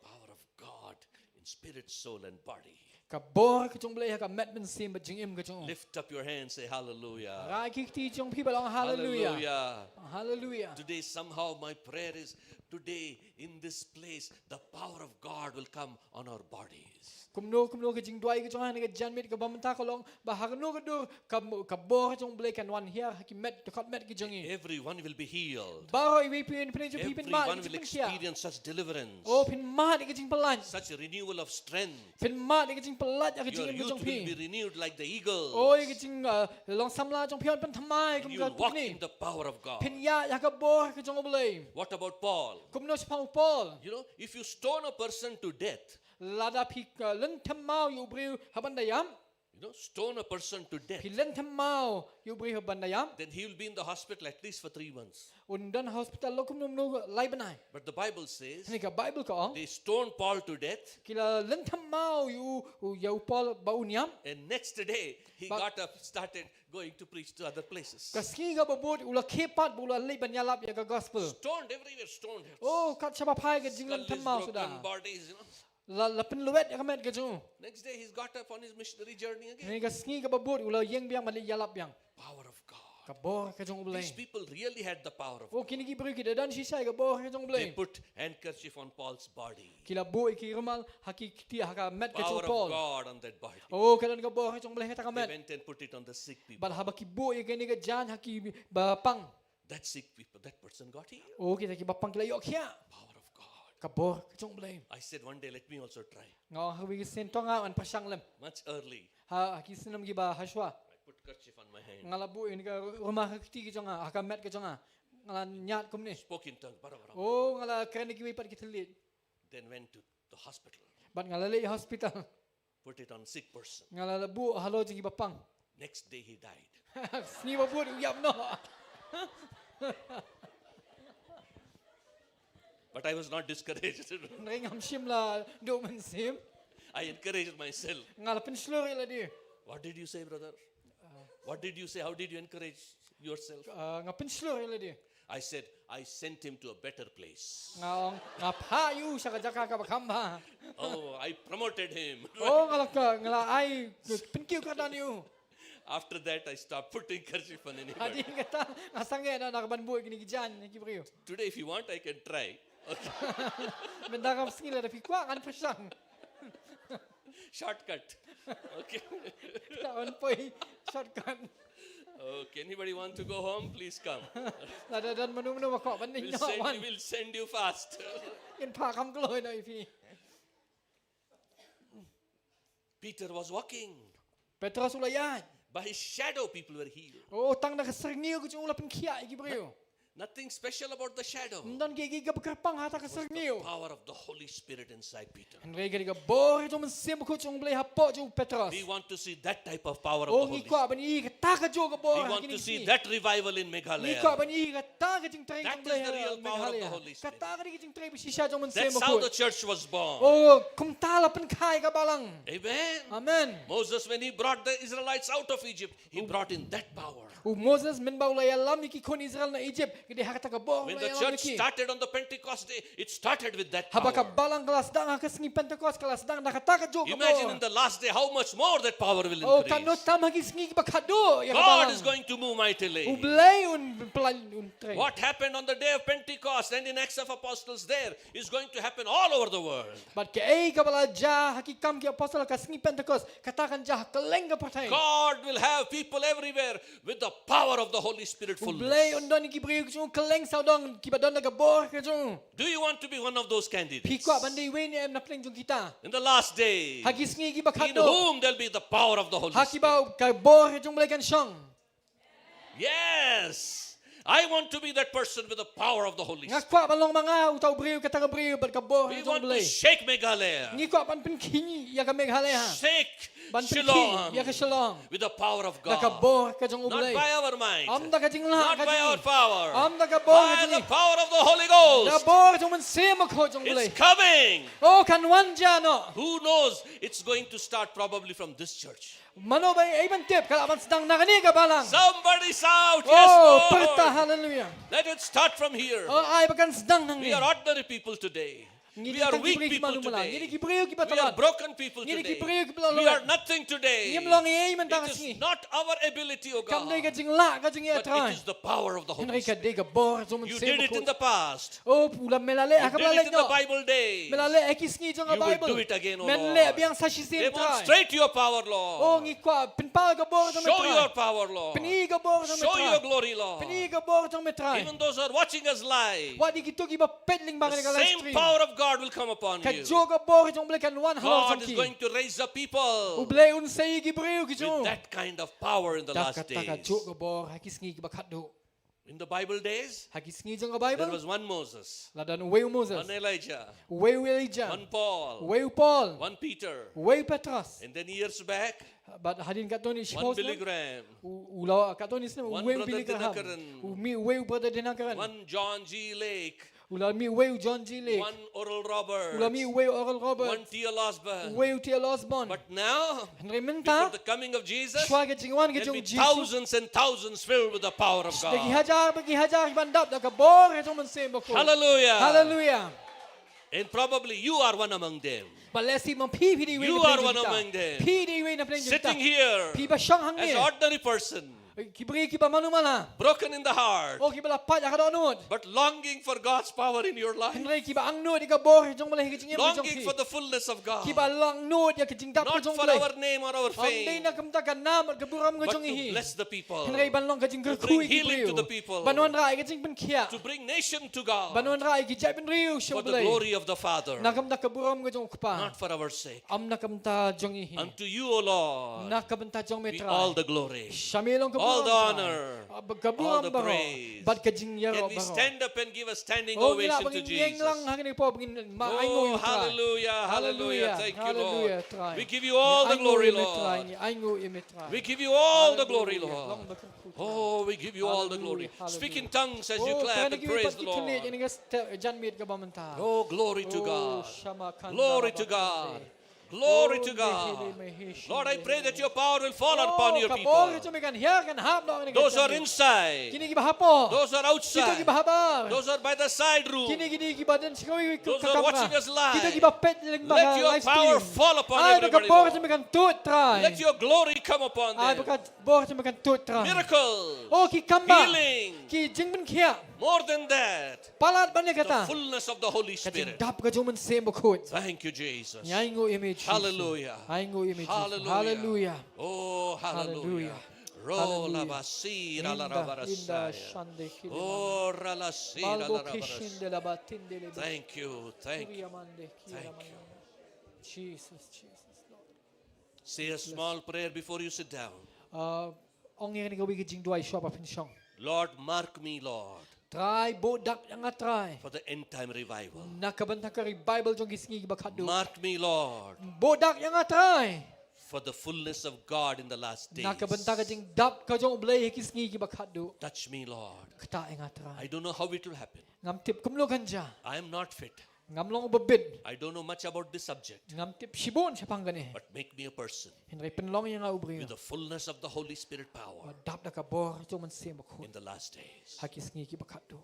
Power of God in spirit, soul and body. Ka bor ka jong u Blei ha ka met, mynsiem bad jingim ka jong u. Lift up your hand, say hallelujah. Rai ki kti jong phi bad ong hallelujah. Hallelujah. Hallelujah. Today somehow my prayer is, Today, in this place, the power of God will come on our bodies. Kumno kumno ka jingduwai ka jong nga ha kane ka janmiet kaba mynta ka long ba ha kano ka dur ka, ka bor jong U Blei kan wan hiar ha ki met, dkhot met ki jong ngi. Everyone will be healed. Baroh iwei pa iwei na pdeng jong phi phin mad ïa ka jingpynkhiah. Everyone will experience such deliverance. Oh, phin mad ïa ka jingpynlait. Such a renewal of strength. Phin mad ïa ka jingpynlait ïa ka jingim ka jong phi. Your youth will be renewed like the eagles. Oh, ïa ka jing, uh, long samla jong phi yn pynthymmai kum ka tukni. And you will walk in the power of God. Phin ïaid ha ka bor ka jong U Blei. What about Paul? Kumno shaphang u Paul? You know, if you stone a person to death, lada phi, uh, lynthem maw ïa u briew haba un da ïap. You know, stone a person to death. Phi lynthem maw ïa u briew haba un da ïap. Then he will be in the hospital at least for three months. Un don ha hospital la kumno kumno lai bnai. But the Bible says, hynrei ka Bible ka ong, they stoned Paul to death. Ki la lynthem maw ïa u, u, ïa u Paul ba un ïap. And next day, he got up, started going to preach to other places. Ka sngi kaba bud u la khie pat bad u la leit ban ïalap ïa ka gospel. Stoned everywhere, stoned. Oh, kat shaba phai ka jinglynthem maw suda. Skull is broken, bodies, you know. La, la pynlwet ïa ka met ka jong u. Next day he's got up on his missionary journey again. Hynrei ka sngi kaba bud u la ïeng biang ban leit ïalap biang. Power of God. Ka bor ka jong U Blei. These people really had the power of God. Oh, kine ki briew ki da don shisha ïa ka bor ka jong U Blei. They put handkerchief on Paul's body. Ki la buh ïa ki rumal ha ki kti, ha ka met ka jong u Paul. Power of God on that body. Oh, ka don ka bor ka jong U Blei ha kata ka met. They went and put it on the sick people. Bad haba ki buh ïa kane ka jaiñ ha ki ba pang. That sick people, that person got healed. Oh, kita ki ba pang ki la ïoh khiah. Power of God. Ka bor ka jong U Blei. I said, "One day, let me also try." Nga ong ha kawei ka sien to nga ngan pyrshang lem. Much early. Ha, ha ki snem kiba ha shuwa. I put kerchief on my hand. Nga la buh ïa kane ka rumal ha ka kti ka jong nga, ha ka met ka jong nga. Nga la ñiad kumne. Spoke in tongues, bara, bara. Oh, nga la kren ïa kiwei pat ki thylliej. Then went to the hospital. Bad nga la leit hospital. Put it on sick person. Nga la, la buh halor jong ki ba pang. Next day he died. Sngi ba bud u ïap noh. But I was not discouraged. Hynrei ngam shym la duh mynsiem. I encouraged myself. Nga la pynshlur ïa lade. What did you say, brother? What did you say? How did you encourage yourself? Uh, nga pynshlur ïa lade. I said, "I sent him to a better place." Nga ong, nga phah ïa u sha ka jaka kaba kham bha. Oh, I promoted him. Oh, nga la ka, nga la ai pynkiew kyrdan ïa u. After that, I stopped putting kerchief on anybody. Hadien kata nga sangeh noh ban buh ïa kine ki jaiñ ïa ki briew. Today, if you want, I can try. Okay. Mynta ka sngi lada phi kwah ngan pyrshang. Shortcut. Okay. Ka wan poi shortcut. Okay, anybody want to go home? Please come. Lada don mano mano ba kwah ban leit noh, wan. We'll send you fast. Ngin phah kham kloi noh ïa phi. Peter was walking. Petros u la ïaid. By his shadow, people were healed. Oh, tang da ka syrngiew ka jong u la pynkhiah ïa ki briew. Nothing special about the shadow. Ym don kiei kiei kiba kyrpang ha kata ka syrngiew. It was the power of the Holy Spirit inside Peter. Hynrei ka dei ka bor jong u Mynsiem Bakhuid jong U Blei hapoh jong u Petros. We want to see that type of power of the Holy Spirit. Oh, ngi kwah ban ïohi kata ka jong ka bor ha kine ki sngi. We want to see that revival in Meghalaya. Ngi kwah ban ïohi kata ka jingtrei jong U Blei ha Meghalaya. That is the real power of the Holy Spirit. Kata ka dei ka jingtrei ba shisha jong u Mynsiem Bakhuid. That's how the church was born. Oh, kumta la pynkha ïa ka balang. Amen. Amen. Moses, when he brought the Israelites out of Egypt, he brought in that power. U Moses mynba u la ïalam ïa ki khun Israel na Egypt, ka dei ha kata ka bor u la ïalam ïa ki. When the church started on the Pentecost day, it started with that power. Haba ka balang ka la sdang ha ka sngi Pentecost, ka la sdang da kata ka jong ka bor. Imagine in the last day how much more that power will increase. Oh, katno tam ha ki sngi kiba khatduh ïa ka balang. God is going to move mightily. U Blei un pynlait, un trei. What happened on the day of Pentecost and in Acts of Apostles there is going to happen all over the world. Bad kaei kaba la jia ha ki Kam ki Apostol ha ka sngi Pentecost, kata kan jia ha kylleng ka pyrthei. God will have people everywhere with the power of the Holy Spirit fullness. U Blei un don ïa ki briew ki jong u kylleng sawdong kiba don da ka bor ka jong u. Do you want to be one of those candidates? Phi kwah ban dei iwei ne em na pdeng jong kita? In the last day, ha ki sngi kiba khatduh, in whom there'll be the power of the Holy Spirit. Ha kiba ka bor ka jong U Blei kan shong. Yes. I want to be that person with the power of the Holy Spirit. Nga kwah ban long ma nga uta u briew, kata ka briew bad ka bor jong U Blei. We want to shake Meghalaya. Ngi kwah ban pynkhih ïa ka Meghalaya. Shake Shillong. Ban pynkhih ïa ka Shillong. With the power of God. Da ka bor ka jong U Blei. Not by our might. Ym da ka jinglah ka jong ngi. Not by our power. Ym da ka bor ka jong ngi. By the power of the Holy Ghost. Da ka bor jong u Mynsiem Bakhuid jong U Blei. It's coming. Oh, kan wan jia noh. Who knows? It's going to start probably from this church. Mano ba ai ban tip, ka lah ban sdang na kane ka balang. Somebody shout, "Yes, Lord." Oh, pyrta haleluya. Let it start from here. Oh, ai ba kan sdang nangne. We are ordinary people today. Ngi dei tang ki briew ki manumala. Ngi dei ki briew kiba thlad. We are broken people today. Ngi dei ki briew kiba la lawet. We are nothing today. Ngim long ei ei mynta ka sngi. It is not our ability, O God. Kam dei ka jinglah ka jong ngi, A Trai. But it is the power of the Holy Spirit. Hynrei ka dei ka bor jong U Mynsiem Bakhuid. You did it in the past. O, u la, me la leh ha kaba la leh noh. You did it in the Bible days. Me la leh ha ki sngi jong ka Bible. You will do it again, O Lord. Men leh biang sa shisien, Trai. Demonstrate your power, Lord. O, ngi kwah pynpaw ka bor jong me, Trai. Show your power, Lord. Pyni ka bor jong me, Trai. Show your glory, Lord. Pyni ka bor jong me, Trai. Even those who are watching us live, wat ïa kito kiba peit lyngba kane ka live stream. The same power of God will come upon you. Kajuh ka bor jong U Blei kan wan halor jong ki. God is going to raise up people. U Blei un sei ki briew ki jong u. With that kind of power in the last days. Da kata kajuh ka bor ha ki sngi kiba khatduh. In the Bible days, ha ki sngi jong ka Bible, there was one Moses, la don uwei u Moses, one Elijah, uwei u Elijah, one Paul, uwei u Paul, one Peter, uwei u Petros. And then years back, bad hadien katto katne shiphew snem, one Billy Graham, u, u la katto katne snem, one Brother Billy Graham, Dinakaran, u mih uwei u Brother Dinakaran, one John G. Lake, u la mih uwei u John G. Lake, one Oral Roberts, u la mih uwei u Oral Roberts, one T. L. Osborn, uwei u T. L. Osborn. But now, hynrei mynta, before the coming of Jesus, shuwa ka jingwan ka jong U Jisu, there'll be thousands and thousands filled with the power of God. Da ki hajar bad ki hajar kiban dap da ka bor ka jong U Mynsiem Bakhuid. Hallelujah. Hallelujah. And probably you are one among them. Bad lehse ma phi, phi dei uwei na pdeng jong kita. You are one among them. Phi dei uwei na pdeng jong kita. Sitting here, phi ba shong hangne, as an ordinary person, ki briew kiba manumala. Broken in the heart. O, kiba la pait ha ka dohnud. But longing for God's power in your life. Hynrei kiba angnud ïa ka bor jong U Blei ha ka jingim jong phi. Longing for the fullness of God. Kiba angnud ïa ka jingdap ka jong U Blei. Not for our name or our fame. Ym dei na ka bynta ka nam bad ka burom ka jong ngi hi. But to bless the people. Hynrei ban long ka jingkyrkhu ïa ki briew. To bring healing to the people. Ban wanrah ïa ka jingpynkhiah. To bring nation to God. Ban wanrah ïa ki jaitbynriew sha U Blei. For the glory of the Father. Na ka bynta ka burom ka jong U Kpa. Not for our sake. Ym na ka bynta jong ngi hi. Unto you, O Lord, na ka bynta jong me, Trai, be all the glory, sha me long ka burom, Trai. All the honor, ka burom baroh, all the praise, bad ka jingïaroh baroh. Can we stand up and give a standing ovation to Jesus? O, ngi lah ban ngin ïeng lang ha kane ka por, ban ngin ai nguh ïa me, Trai. Oh, hallelujah, hallelujah. Thank you, Lord. Hallelujah, Trai. We give you all the glory, Lord. Ngi ai nguh ïa me, Trai. We give you all the glory, Lord. Hallelujah. Long ba kyrkhu, Trai. Oh, we give you all the glory. Hallelujah, hallelujah. Speak in tongues as you clap and praise the Lord. O, kane ka bynta ki khyllipmat, ïa kane ka step, jan miet kaba mynta. Oh, glory to God. Glory to God. Glory to God. Lord, I pray that your power will fall upon your people. Those who are inside. Those who are outside. Those who are by the side room. Those who are watching us live. Let your power fall upon everybody, Lord. Let your glory come upon them. Bor jong me kan tuid, Trai. Miracle. O, ki kam bah. Healing. Ki jingpynkhiah. More than that. Palat ban ïa kata. The fullness of the Holy Spirit. Ka jingdap ka jong u Mynsiem Bakhuid. Thank you, Jesus. Ngi ai nguh ïa me, Jisu. Hallelujah. Ai nguh ïa me, Jisu. Hallelujah. Hallelujah. Oh, hallelujah. Hallelujah. Ro la basira la rabarasaya. Inda, inda, shande kile. Oh, ra la sira la rabaras. Malbo kishin de la batinde le. Thank you, thank you. Thank you. Jesus, Jesus, Lord. Say a small prayer before you sit down. Ah, ong ïa kane kawei ka jingduwai shwa ba phin shong. Lord, mark me, Lord. Trai, buh dak ïa nga, Trai. For the end time revival. Na ka bynta ka revival jong ki sngi kiba khatduh. Mark me, Lord. Buh dak ïa nga, Trai. For the fullness of God in the last days. Na ka bynta ka jingdap ka jong U Blei ha ki sngi kiba khatduh. Touch me, Lord. Ktah ïa nga, Trai. I don't know how it will happen. Ngam tip kumno kan jia. I am not fit. Ngam long uba bit. I don't know much about this subject. Ngam tip shibun shaphang kane. But make me a person. Hynrei pynlong ïa nga u briew. With the fullness of the Holy Spirit power. Ba dap da ka bor jong u Mynsiem Bakhuid. In the last days. Ha ki sngi kiba khatduh.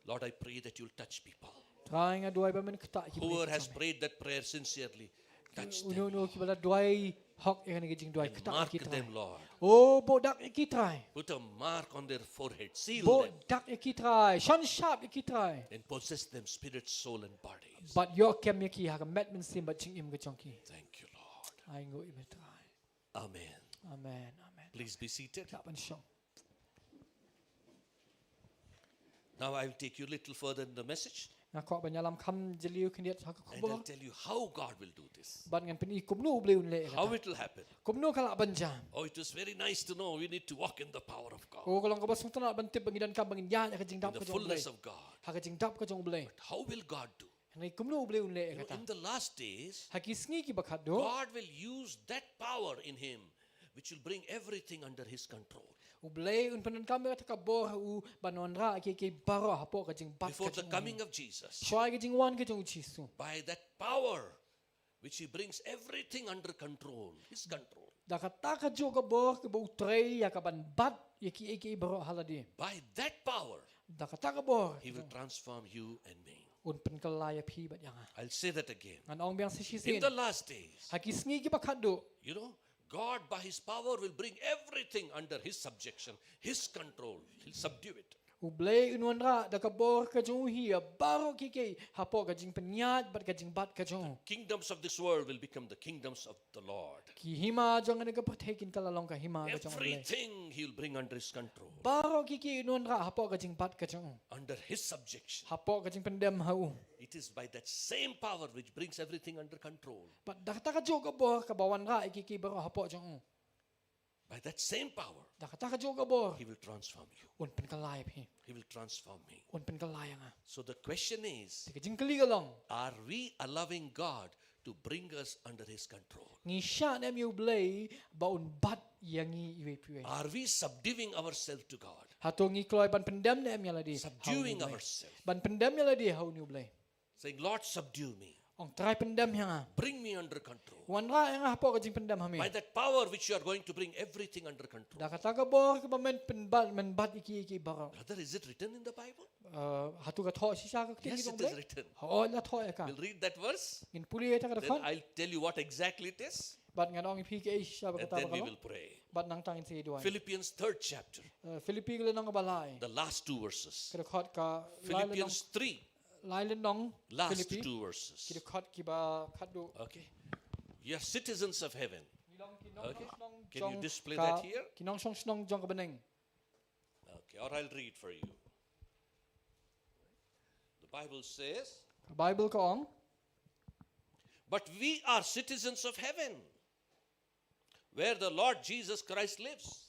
Lord, I pray that you'll touch people. Trai, nga duwai ba men ktah ïa ki briew. Whoever has prayed that prayer sincerely, touch them, Lord. Uno uno kiba la duwai hok ïa kane ka jingduwai, ktah ïa ki, Trai. And mark them, Lord. O, buh dak ïa ki, Trai. Put a mark on their forehead, seal them. Buh dak ïa ki, Trai. Shon shap ïa ki, Trai. And possess them, spirit, soul, and bodies. Bad ïoh kem ïa ki ha ka met, mynsiem bad jingim ka jong ki. Thank you, Lord. Ai nguh ïa me, Trai. Amen. Amen, amen. Please be seated. Lah ban shong. Now I will take you a little further in the message. Nga kwah ban ïalam kham jylliew khyndiat ha ka khubor. And I'll tell you how God will do this. Bad ngan pyni kumno U Blei un leh ïa kata. How it will happen. Kumno ka lah ban jia. Oh, it was very nice to know we need to walk in the power of God. O, ka long kaba sngewtynnat ban tip ba ngi donkam ban ngin ïaid ha ka jingdap ka jong U Blei. In the fullness of God. Ha ka jingdap ka jong U Blei. But how will God do? Hynrei kumno U Blei un leh ïa kata. You know, in the last days, ha ki sngi kiba khatduh, God will use that power in him, which will bring everything under his control. U Blei un pyndonkam ïa kata ka bor ha u ban wanrah ïa kiei kiei baroh hapoh ka jingbat ka jong u. Before the coming of Jesus. Shwa ïa ka jingwan ka jong u Jisu. By that power, which he brings everything under control, his control. Da kata kajuh ka bor kaba u trei ïa ka ban bat ïa kiei kiei baroh ha lade. By that power, da kata ka bor, he will transform you and me. Un pynkylla ïa phi bad ïa nga. I'll say that again. Ngan ong biang sa shisien. In the last days, ha ki sngi kiba khatduh, you know, God by his power will bring everything under his subjection, his control. He'll subdue it. U Blei un wanrah da ka bor ka jong u hi ïa baroh kiei kiei hapoh ka jingpynïaid bad ka jingbat ka jong u. Kingdoms of this world will become the kingdoms of the Lord. Ki hima jong kane ka pyrthei kin kylla long ka hima ka jong U Blei. Everything he will bring under his control. Baroh kiei kiei un wanrah hapoh ka jingbat ka jong u. Under his subjection. Hapoh ka jingpyndem ha u. It is by that same power which brings everything under control. Bad da kata kajuh ka bor kaba wanrah ïa kiei kiei baroh hapoh jong u. By that same power, da kata kajuh ka bor, he will transform you. Un pynkylla ïa phi. He will transform me. Un pynkylla ïa nga. So the question is, te ka jingkylli ka long, are we allowing God to bring us under his control? Ngi shah ne em ïa U Blei ba un bat ïa ngi iwei pa iwei? Are we subduing ourselves to God? Hato ngi kloi ban pyndem ne em ïa lade ha U Blei? Subduing ourselves. Ban pyndem ïa lade ha U Blei. Saying, Lord, subdue me. Ong Trai pyndem ïa nga. Bring me under control. Wanrah ïa nga hapoh ka jingpyndem ha me. By that power which you are going to bring everything under control. Da kata ka bor kaba men pynbat, men bat ïa kiei kiei baroh. Brother, is it written in the Bible? Uh, hato ka thoh shisha ha ka ktien ki jong U Blei? Yes, it is written. Hooid, la thoh ïa ka. We'll read that verse. Ngin pule ïa kata ka dkhot. Then I'll tell you what exactly it is. Bad ngan ong ïa phi kaei shisha ba kata ba ka long. And then we will pray. Bad nangta ngin sa ïa duwai. Philippians third chapter. Uh, Philippi ka lynnong kaba lai. The last two verses. Ka dkhot ka lai lynnong. Philippians three. Lai lynnong Philippi. Last two verses. Ki dkhot kiba khatduh. Okay. You are citizens of heaven. Ngi long ki nongshong shnong jong ka bneng. Okay. Can you display that here? Ki nongshong shnong jong ka bneng. Okay, or I'll read for you. The Bible says, Ka Baibl ka ong, But we are citizens of heaven, where the Lord Jesus Christ lives.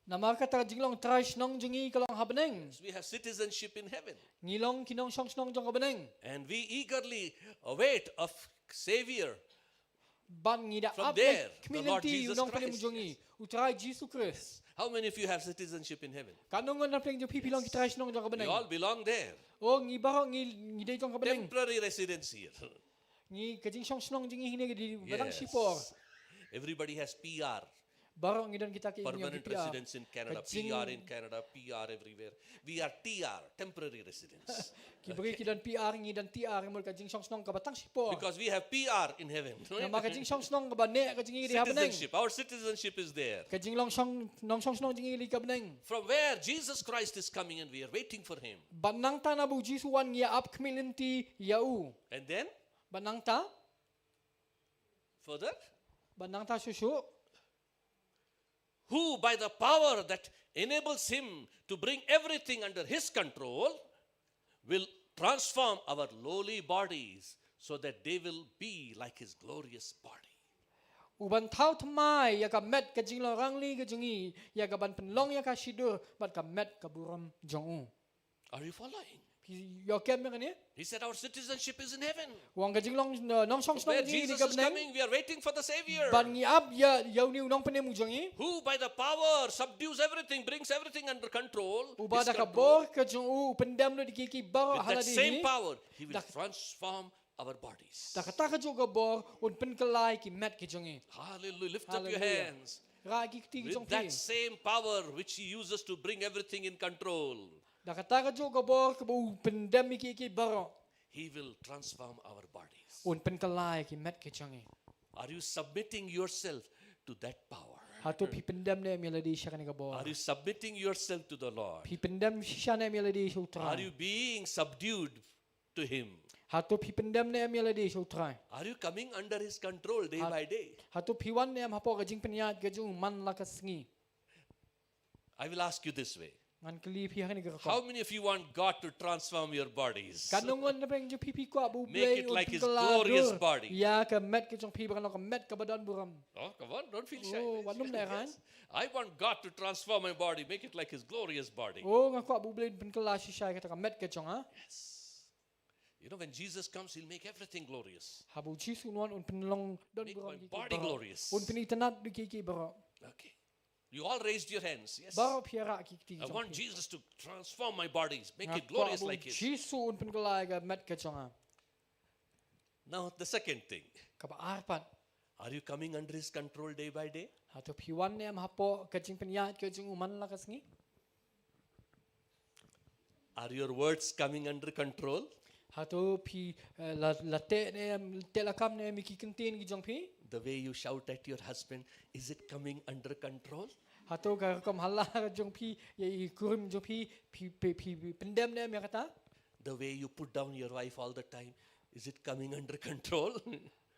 Namar kata ka jinglong trai shnong jong ngi ka long ha bneng. We have citizenship in heaven. Ngi long ki nongshong shnong jong ka bneng. And we eagerly await a Savior. Bad ngi da ap ïa ka khmih lynti u Nongpynim jong ngi, U Trai Jisu Khrist. How many of you have citizenship in heaven? Katno ngut na pdeng jong phi phi long ki trai shnong jong ka bneng? You all belong there. Oh, ngi baroh ngi ngi dei jong ka bneng. Temporary residence here. Ngi ka jingshong shnong jong ngi hangne ka dei ba dang shipor. Everybody has P R. Baroh ngi don kita ki, permanent residence in Canada, P R in Canada, P R everywhere. We are T R, temporary residence. Ki briew ki don P R, ngi don T R, namar ka jingshong shnong kaba tang shipor. Because we have P R in heaven. Namar ka jingshong shnong kaba neh ka jong ngi ka dei ha bneng. Citizenship, our citizenship is there. Ka jinglong shong, nongshong shnong jong ngi ka dei ha bneng. From where Jesus Christ is coming and we are waiting for him. Bad nangta na ba U Jisu u wan ngi ap khmih lynti ïa u. And then? Bad nangta? Further? Bad nangta shuh shuh. Who, by the power that enables him to bring everything under his control, will transform our lowly bodies so that they will be like his glorious body. U ban thaw thymmai ïa ka met ka jinglong rangli ka jong ngi, ïa ka ban pynlong ïa ka shidur bad ka met ka burom jong u. Are you following? Phi ïoh kem ïa kane? He said, our citizenship is in heaven. U ong ka jinglong, uh, nongshong shnong jong ngi ka dei ha bneng. Where Jesus is coming, we are waiting for the Savior. Bad ngi ap ïa, ïa une u Nongpynim u jong ngi. Who by the power subdues everything, brings everything under control. Uba da ka bor ka jong u u pyndem lut ïa kiei kiei baroh ha lade hi. With that same power, he will transform our bodies. Da kata kajuh ka bor un pynkylla ïa ki met ki jong ngi. Hallelujah. Lift up your hands. Rah ki kti ki jong phi. With that same power which he uses to bring everything in control. Da kata kajuh ka bor kaba u pyndem ïa kiei kiei baroh. He will transform our bodies. Un pynkylla ïa ki met ki jong ngi. Are you submitting yourself to that power? Hato phi pyndem ne em ïa lade sha kane ka bor? Are you submitting yourself to the Lord? Phi pyndem shisha ne em ïa lade sha U Trai? Are you being subdued to him? Hato phi pyndem ne em ïa lade sha U Trai? Are you coming under his control day by day? Hato phi wan ne em hapoh ka jingpynïaid ka jong u man la ka sngi? I will ask you this way. Ngan kylli phi ha kane ka rukom. How many of you want God to transform your bodies? Katno ngut na pdeng jong phi phi kwah ba U Blei un pynkylla dur ïa ka met ka jong phi ba kan long ka met kaba don burom? Oh, come on, don't feel shy. Oh, wat nym lehraiñ. I want God to transform my body, make it like his glorious body. Oh, nga kwah ba U Blei un pynkylla shisha ïa kata ka met ka jong nga. Yes. You know, when Jesus comes, he'll make everything glorious. Haba U Jisu un wan un pynlong don burom ïa kiei kiei baroh. Make my body glorious. Un pynitynnad ïa kiei kiei baroh. Okay. You all raised your hands. Yes. Baroh phi ïa rah ki kti ki jong phi. I want Jesus to transform my body, make it glorious like his. Nga kwah ba U Jisu un pynkylla ïa ka met ka jong nga. Now, the second thing. Kaba ar pat. Are you coming under his control day by day? Hato phi wan ne em hapoh ka jingpynïaid ka jong u man la ka sngi? Are your words coming under control? Hato phi, eh, la, la teh ne em, teh lakam ne em ïa ki kyntien ki jong phi? The way you shout at your husband, is it coming under control? Hato ka rukom halla jong phi ïa i kurim jong phi, phi, phi, phi, phi pyndem ne em ïa kata? The way you put down your wife all the time, is it coming under control?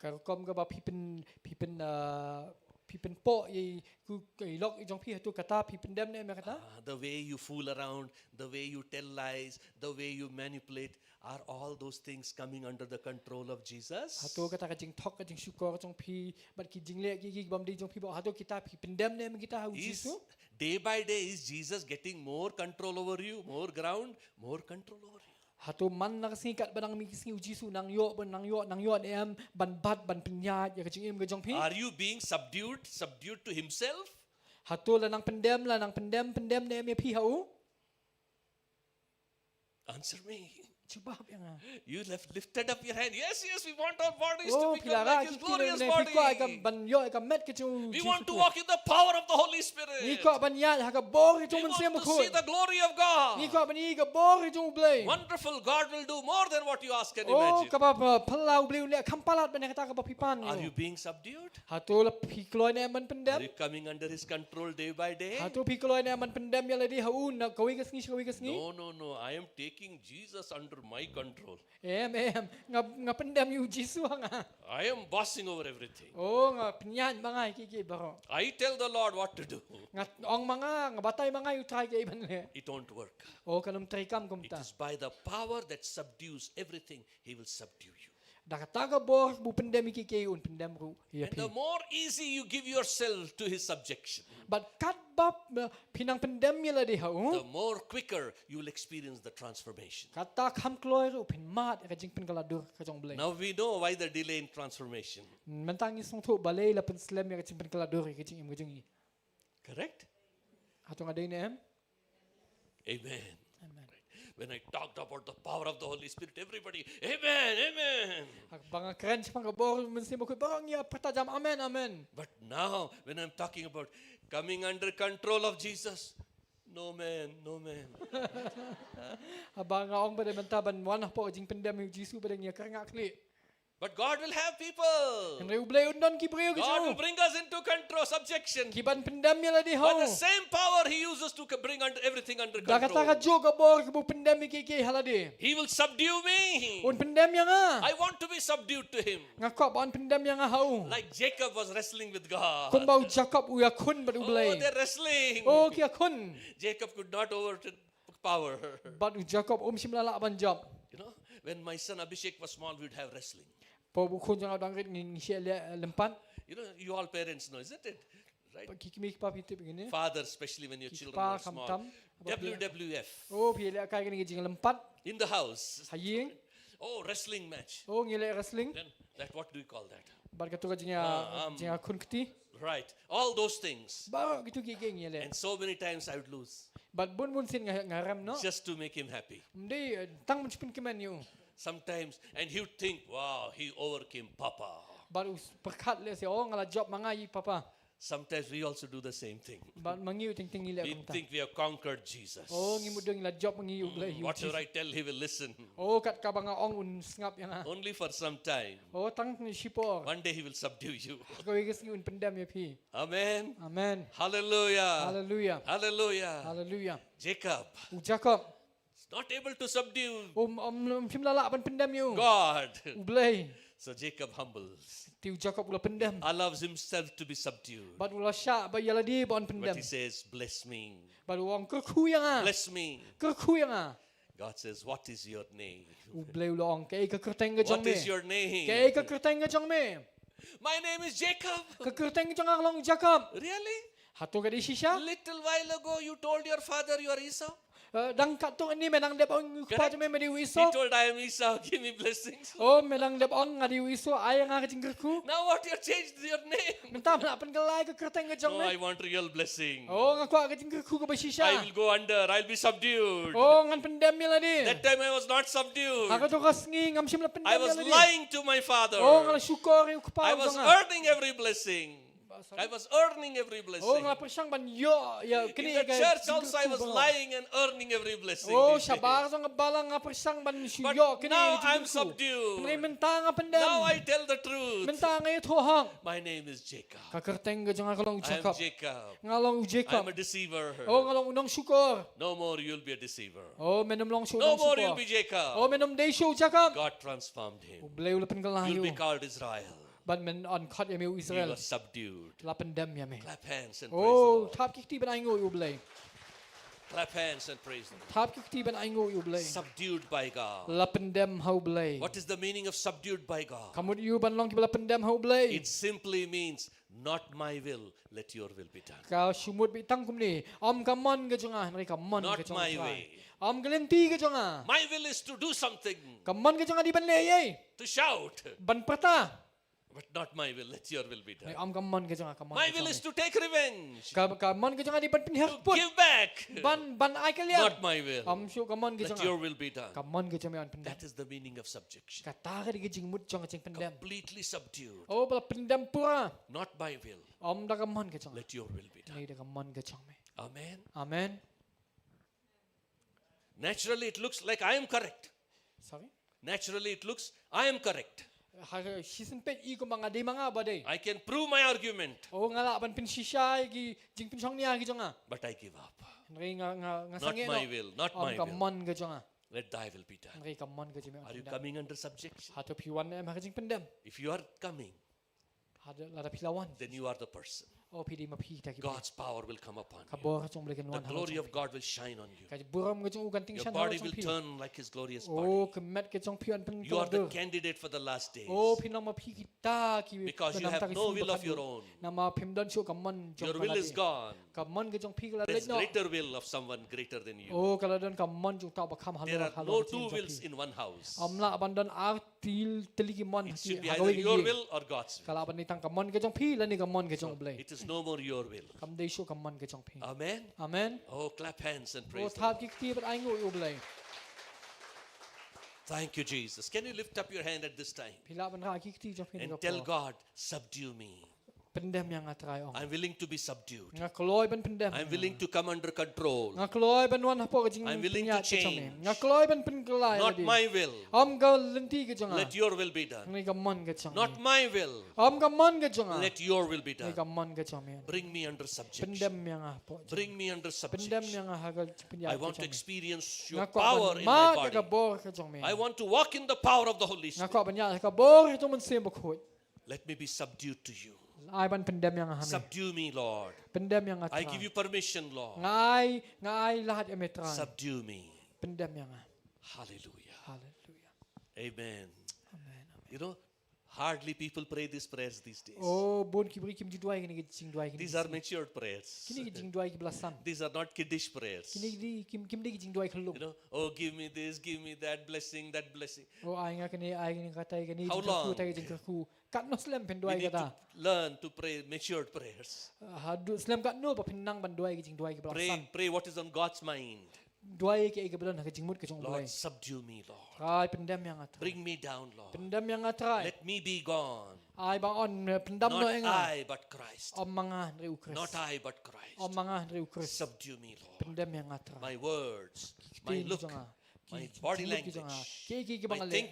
Ka rukom kaba phi pyn, phi pyn, ah, phi pynpoh ïa i ku, i lok i jong phi, hato kata phi pyndem ne em ïa kata? Ah, the way you fool around, the way you tell lies, the way you manipulate, are all those things coming under the control of Jesus? Hato kata ka jingthok, ka jingshukor jong phi bad ki jingleh ki, ki bym dei jong phi ba, hato kita phi pyndem ne em ïa kita ha u Jisu? Is day by day, is Jesus getting more control over you, more ground, more control over you? Hato man la ka sngi katba dang mih ka sngi u Jisu nang ïoh, ba nang ïoh, nang ïoh ne em ban bat, ban pynïaid ïa ka jingim ka jong phi? Are you being subdued, subdued to himself? Hato la nang pyndem, la nang pyndem, pyndem ne em ïa phi ha u? Answer me. Jubab ïa nga. You left, lifted up your hand. Yes, yes, we want our bodies to Oh, phi become la like rah his ki kti glorious ne, phi kwah ïa ka body. ban ïoh ïa ka met ka jong u Jisu Khrist. We want to walk in the power of the Holy Spirit. Ngi kwah ban ïaid ha ka bor ka jong u Mynsiem Bakhuid. We want to see the glory of God. Ngi kwah ban ïohi ka bor ka jong u Blei. Wonderful, God will do more than what you ask and Oh, imagine. kaba, ba, phylla u Blei un leh kham palat ban ïa kata kaba phi pan. Are you being subdued? Hato la phi kloi ne em ban pyndem? Are you coming under his control day by day? Hato phi kloi ne em ban pyndem ïa lade ha u na kawei ka sngi sha kawei ka sngi? No, no, no. I am taking Jesus under my control. Em, em. Nga, nga pyndem ïa u Jisu ha nga. I am bossing over everything. Oh, nga pynïaid ma nga ïa kiei kiei baroh. I tell the Lord what to do. Nga ong ma nga, nga batai ma nga ïa u Trai kaei ban leh. It won't work. Oh, kan ym treikam It kumta. is by the power that subdues everything, he will subdue you. Da kata ka bor ba u pyndem ïa kiei kiei un pyndem ruh ïa And phi. the more easy you give yourself to his subjection, Bad katba, eh, phi nang pyndem ïa lade ha u, the more quicker you will experience the transformation. kata kham kloi ruh phin mad ïa ka jingpynkylla dur ka jong u Blei. Now we know why the delay in transformation. Mynta ngi sngewthuh balei la pynslem ïa ka jingpynkylla dur ïa ka jingim ka jong ngi. Correct? Hato nga dei ne em? Amen. Amen. When I talked about the power of the Holy Spirit, everybody, "Amen, amen." Haba nga kren shaphang ka bor Mynsiem Bakhuid, baroh ngi ïa pyrta jam, "Amen, amen." But now, when I'm talking about coming under control of Jesus, no man, no man. Haba nga ong ba dei mynta ban wan hapoh ka jingpyndem ïa u Jisu, ba dei ngi ïa kyrngah khlieh. But God will have people. Hynrei u Blei un don ki briew ki jong u. God will bring us into control, subjection. Ki ban pyndem ïa lade ha u. But the same power he uses to bring under everything under control. Da kata ka juh ka bor kaba u pyndem ïa kiei kiei ha lade. He will subdue me. Un pyndem ïa nga. I want to be subdued to him. Nga kwah ban pyndem ïa nga ha u. Like Jacob was wrestling with God. Kumba u Jakob u ïakhun bad u Blei. Oh, they're wrestling. Oh, ki ïakhun. Jacob could not overpower. Bad u Jakob um shym la lah ban jop. You know, when my son Abhishek was small, we'd have wrestling. Haba u khun jong nga u dang rit ngi, ngi shah leh, eh, lympat. You know, you all parents know, isn't it? Right? Ba ki kmie ki kpa phi tip ïa kine. Father, especially when your Ki children kpa were kham small. tam. Ba phi W W F. Oh, phi leh kai kine ki jinglympat. In the house. Ha ïing. Oh, wrestling match. Oh, ngi leh wrestling. Then that, what do you call that? Bad katu ka jingïa, Ah, um, jingïakhun kti. Right. All those things. Baroh kitu kiei kiei ngi leh. And so many times I would lose. Bad bun bun sien nga, nga rem noh. Just to make him happy. Ym dei, eh, tang ban shu pynkmen ïa u. Sometimes, and he would think, "Wow, he overcame Papa." Bad u pyrkhat lehse, "Oh, nga la jop ma nga ïa i Papa." Sometimes we also do the same thing. Bad ma ngi ruh teng teng ngi leh kumta. We think we have conquered Jesus. Oh, ngi mut ngi la jop ma ngi ïa u Blei, ïa u Jisu. Whatever I tell, he will listen. Oh, kat kaba nga ong un sngap ïa nga. Only for some time. Oh, tang shipor. One day he will subdue you. Ha kawei ka sngi un pyndem ïa phi. Amen. Amen. Hallelujah. Hallelujah. Hallelujah. Hallelujah. Jacob. U Jakob. Is not able to subdue Um, um, um, shym la lah ban pyndem ïa u. God. U Blei. So Jacob humbles. Te u Jakob u la pyndem. Allows himself to be subdued. Bad u la shah ba ïa lade ban pyndem. But he says, "Bless me." Bad u ong, "Kyrkhu ïa nga." "Bless me." Kyrkhu ïa nga. God says, "What is your name?" U Blei u la ong, "Kaei ka kyrteng ka jong me?" "What is your name?" "Kaei ka kyrteng ka jong me?" "My name is Jacob." "Ka kyrteng ka jong nga ka long Jakob." "Really?" "Hato ka dei shisha?" "Little while ago you told your father you are Esau." Eh, dang katto ne me dang dep ong ïa u kpa jong me me dei u Esau. He told, "I am Esau, give me blessings." Oh, me dang dep ong nga dei u Esau, ai ïa nga ka jingkyrkhu. Now what you changed your name? Mynta me la pynkylla ïa ka kyrteng ka jong me. No, I want real blessing. Oh, nga kwah ka jingkyrkhu kaba shisha. I will go under, I'll be subdued. Oh, ngan pyndem ïa lade. That time I was not subdued. Ha kato ka sngi ngam shym la pyndem ïa lade. I was lying to my father. Oh, nga la shukor ïa u kpa jong nga. I was earning every blessing. I was earning every blessing. Oh, nga pyrshang ban ïoh ïa kine ka jingkyrkhu. In the church also, I was lying and earning every blessing. Oh, shabar jong nga balang nga pyrshang ban shu ïoh kine ka jingkyrkhu. But now I'm subdued. Hynrei mynta nga pyndem. Now I tell the truth. Mynta nga ïathuh hok. My name is Jacob. Ka kyrteng ka jong nga ka long Jacob. I am Jacob. Nga long u Jacob. I am a deceiver. Oh, nga long u nongshukor. No more you'll be a deceiver. Oh, men ym long shuh u nongshukor. No more you'll be Jacob. Oh, men ym dei shuh u Jacob. God transformed him. U Blei u la pynkylla ïa u. You'll be called Israel. Bad men yn khot ïa me u Israel. You are subdued. La pyndem ïa me. Clap hands and praise the Lord. Oh, thap ki kti ban ainguh ïa u Blei. Clap hands and praise the Lord. Thap ki kti ban ainguh ïa u Blei. Subdued by God. La pyndem ha u Blei. What is the meaning of subdued by God? Ka mut ïa u ban long kiba la pyndem ha u Blei. It simply means, "Not my will, let your will be done." Ka shu mut beit tang kumne, ym ka mon ka jong nga, hynrei ka mon ka jong u Trai. Not my way. Ym ka lynti ka jong nga. My will is to do something. Ka mon ka jong nga dei ban leh ei ei. To shout. Ban pyrta. But not my will, let your will be done. Hynrei ym ka mon ka jong nga, ka mon ka jong me. My will is to take revenge. Ka, ka mon ka jong nga dei ban pynhiar kput. To give back. Ban, ban ai kylliang. Not my will. Ym shuh ka mon ka jong nga. Let your will be done. Ka mon ka jong me yn pyndem. That is the meaning of subjection. Kata ka dei ka jingmut jong ka jingpyndem. Completely subdued. Oh, ba la pyndem pura. Not my will. Ym da ka mon ka jong nga. Let your will be done. Hynrei da ka mon ka jong me. Amen. Amen. Naturally, it looks like I am correct. Sorry? Naturally, it looks, I am correct. Ha ka shisien peit i kumba nga dei ma nga ba dei. I can prove my argument. Oh, nga lah ban pynshisha ïa ki jingpynshong nia ki jong nga. But I give up. Hynrei nga, nga, nga sangeh noh. Not my will, not my will. Ym ka mon ka jong nga. Let thy will be done. Hynrei ka mon ka jong me. Are you coming under subjection? Hato phi wan ne em ha ka jingpyndem? If you are coming, Hato lada phi la wan, then you are the person. Oh, phi dei ma phi kita ki briew. God's power will come upon you. Ka bor jong u Blei kan wan halor jong phi. The glory of God will shine on you. Ka burom ka jong u kan tyngshaiñ halor jong phi. Your body will turn like his glorious body. Oh, ka met ka jong phi yn pyntur. You are the candidate for the last days. Oh, phi long ma phi kita ki, because you have no will of your own. Namar phim don shuh ka mon jong phi. Your will is gone. Ka mon ka jong phi ka la leit noh. There's greater will of someone greater than you. Oh, ka la don ka mon jong uta uba kham halor, halor jong phi. There are no two wills in one house. Ym lah ban don ar tylli, tylli ki mon ha kawei ka ïing. It should be either your will or God's will. Ka lah ban dei tang ka mon ka jong phi lane ka mon ka jong u Blei. So, it is no more your will. Kam dei shuh ka mon ka jong phi. Amen. Amen. Oh, clap hands and praise the Lord. Oh, thap ki kti bad ainguh ïa u Blei. Thank you, Jesus. Can you lift up your hand at this time? Phi lah ban rah ki kti jong phi ha kane ka por. And tell God, "Subdue me." Pyndem ïa nga, Trai, ong. I'm willing to be subdued. Nga kloi ban pyndem. I'm willing to come under control. Nga kloi ban wan hapoh ka jingpynïaid ka jong me. I'm willing to change. Nga kloi ban pynkylla ïa lade. Not my will. Ym ka lynti ka jong nga. Let your will be done. Hynrei ka mon ka jong me. Not my will. Ym ka mon ka jong nga. Let your will be done. Hynrei ka mon ka jong me. Bring me under subjection. Pyndem ïa nga hapoh jingpynïaid. Bring me under subjection. Pyndem ïa nga ha ka jingpynïaid ka jong me. I want to experience your power in my body. Nga kwah ban mad ïa ka bor ka jong me. I want to walk in the power of the Holy Spirit. Nga kwah ban ïaid ha ka bor ka jong u Mynsiem Bakhuid. Let me be subdued to you. Ai ban pyndem ïa nga ha me. Subdue me, Lord. Pyndem ïa nga, Trai. I give you permission, Lord. Nga ai, nga ai lad ïa me, Trai. Subdue me. Pyndem ïa nga. Hallelujah. Hallelujah. Amen. Amen, amen. You know, hardly people pray these prayers these days. Oh, bun ki briew kim ju duwai kine ki jingduwai kine ki sngi. These are matured prayers. Kine ki jingduwai kiba la san. These are not kiddish prayers. Kine ki, kim, kim dei ki jingduwai khyllung. You know, "Oh, give me this, give me that blessing, that blessing." Oh, ai nga kane, ai nga kata, ai kane, jingkyrkhu, kata, jingkyrkhu. How long? Katno slem phin duwai kata? We need to learn to pray matured prayers. Ah, haduh slem katno ba phin nang ban duwai ki jingduwai kiba la san. Pray, pray what is on God's mind. Duwai kiei kiba don ha ka jingmut ka jong u Blei. Lord, subdue me, Lord. Trai, pyndem ïa nga, Trai. Bring me down, Lord. Pyndem ïa nga, Trai. Let me be gone. Ai ba yn, eh, pyndam noh ïa nga. Not I, but Christ. Ym ma nga hynrei u Khrist. Not I, but Christ. Ym ma nga hynrei u Khrist. Subdue me, Lord. Pyndem ïa nga, Trai. My words, my look, my body language, my thinking, ki ktien ki jong nga, ki, ki, ki bang leh,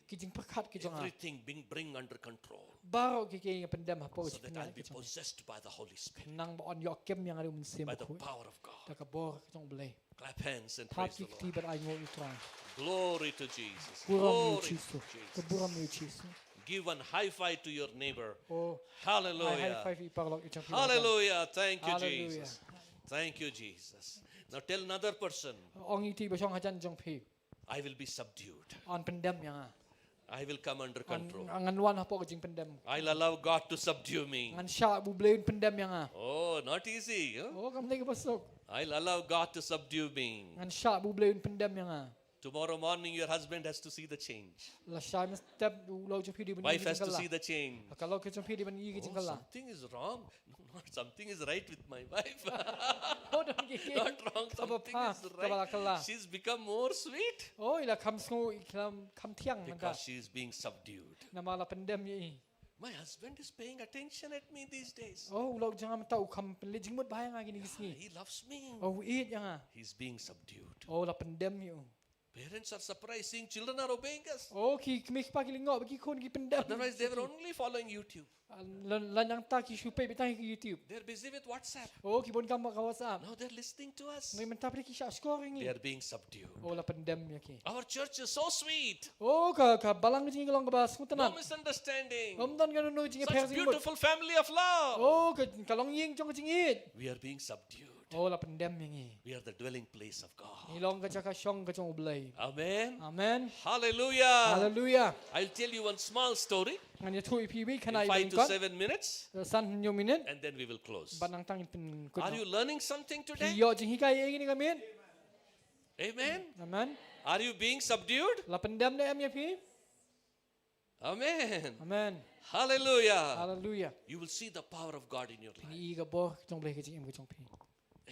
ki jingpyrkhat ki jong nga, everything being bring under control. Baroh ki, ki pyndem hapoh ka jingpynïaid ka jong me. So that I'll be possessed by the Holy Spirit. Nang ba yn ïoh kem ïa nga da u Mynsiem Bakhuid. By the power of God. Da ka bor ka jong u Blei. Clap hands and praise the Lord. Thap ki kti bad ainguh ïa u Trai. Glory to Jesus. Burom ïa u Jisu. Glory to Jesus. Ka burom ïa u Jisu. Give one high five to your neighbor. Oh. Hallelujah. Ai high five ïa i paralok jong phi. Hallelujah. Thank you, Jesus. Hallelujah. Thank you, Jesus. Now tell another person. Ong ïa i briew ba shong hajan jong phi. I will be subdued. Yn pyndem ïa nga. I will come under control. Ngan, ngan wan hapoh ka jingpyndem. I'll allow God to subdue me. Ngan shah ba u Blei un pyndem ïa nga. Oh, not easy, huh? Oh, kam dei kaba suk. I'll allow God to subdue me. Ngan shah ba u Blei un pyndem ïa nga. Tomorrow morning, your husband has to see the change. Lashai mynstep u lok jong phi u dei ban ïohi ka jingkylla. Wife has to see the change. Ka lok jong phi u dei ban ïohi ka jingkylla. Oh, something is wrong. No, not something is right with my wife. Oh, don ki ki. Not wrong, something is right. Kaba pha, kaba la kylla. She's become more sweet. Oh, i la kham sngew, i la kham thiang mynta. Because she is being subdued. Namar la pyndem ïa i. My husband is paying attention at me these days. Oh, u lok jong nga mynta u kham pynleit jingmut bha ïa nga kine ki sngi. He loves me. Oh, u ïeit ïa nga. He's being subdued. Oh, la pyndem ïa u. Parents are surprised seeing children are obeying us. Oh, ki kmie ki kpa ki lyngngoh ba ki khun ki pyndem. Otherwise, they were only following YouTube. Ah, la, la nangta ki shu peit beit tang ïa ki YouTube. They're busy with WhatsApp. Oh, ki bun kam ka WhatsApp. Now they're listening to us. Hynrei mynta pat ki shah shkor ïa ngi. They are being subdued. Oh, la pyndem ïa ki. Our church is so sweet. Oh, ka, ka balang jong ngi ka long kaba sngewtynnat. No misunderstanding. Ym don kano kano jingïapher jingmut. Such beautiful family of love. Oh, ka, ka longïing jong ka jingïeit. We are being subdued. Oh, la pyndem ïa ngi. We are the dwelling place of God. Ngi long ka jaka shong ka jong U Blei. Amen. Amen. Hallelujah. Hallelujah. I'll tell you one small story. Ngan ïathuh ïa phi iwei i khynnah. In five to seven minutes. San hynñiew minit. And then we will close. Bad nangta ngin pynkut. Are you learning something today? Phi ïoh jinghikai ei kane ka miet? Amen. Amen. Are you being subdued? La pyndem ne em ïa phi? Amen. Amen. Hallelujah. Hallelujah. You will see the power of God in your life. Phin i ka bor jong U Blei ha ka jingim ka jong phi.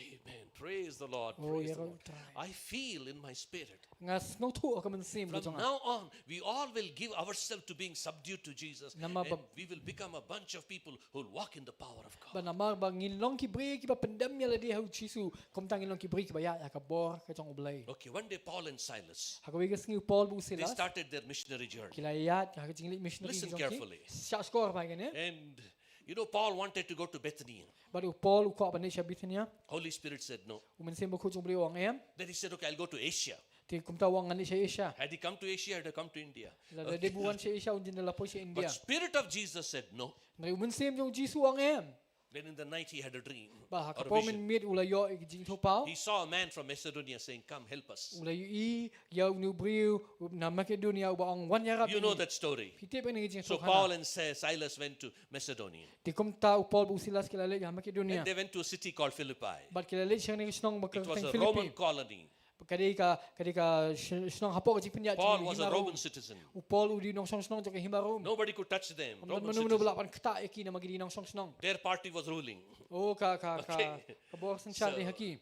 Amen. Praise the Lord. Oh, praise the Lord. I feel in my spirit. Nga sngewthuh ha ka mynsiem ka jong nga. From now on, we all will give ourselves to being subdued to Jesus. And we will become a bunch of people who will walk in the power of God. Bad namar ba ngin long ki briew kiba pyndem ïa lade ha U Jisu, kumta ngin long ki briew kiba ïaid ha ka bor ka jong U Blei. Okay, one day Paul and Silas, ha kawei ka sngi u Paul bad u Silas, they started their missionary journey. Ki la ïaid ha ka jingleit missionary jong ki. Listen carefully. Shah shkor bha ïa kane. And you know, Paul wanted to go to Bethany. Bad u Paul u kwah ban leit sha Bethania. Holy Spirit said no. U Mynsiem Bakhuid jong U Blei u ong em. Then he said, "Okay, I'll go to Asia." Te kumta u ong ngan leit sha Asia. Had he come to Asia, had he come to India? Lada dei ba u wan sha Asia, un jin da la poi sha India. But Spirit of Jesus said no. Hynrei u Mynsiem jong U Jisu u ong em. Then in the night he had a dream. Bad ha ka por mynmiet u la ïoh ïa ka jingïathuhpaw. He saw a man from Macedonia saying, "Come, help us." U la ïohi ïa une u briew na Makedonia uba ong, "Wan ïarap ïa ngi." You know that story. Phi tip ïa kane ka jingïathuhkhana. So Paul and Si-, Silas went to Macedonia. Te kumta u Paul bad u Silas ki la leit ha Makedonia. And they went to a city called Philippi. Bad ki la leit sha kane ka shnong ba kyrteng Philippi. It was a Roman colony. Ka dei ka, ka dei ka sh-, shnong hapoh ka jingpynïaid jong ki hima Rom. Paul was a Roman citizen. U Paul u dei nongshong shnong jong ki hima Rom. Nobody could touch them. Ym don mano mano ba lah ban ktah ïa ki namar ki dei nongshong shnong. Their party was ruling. Oh, ka, ka, ka, ka bor synshar dei ha ki.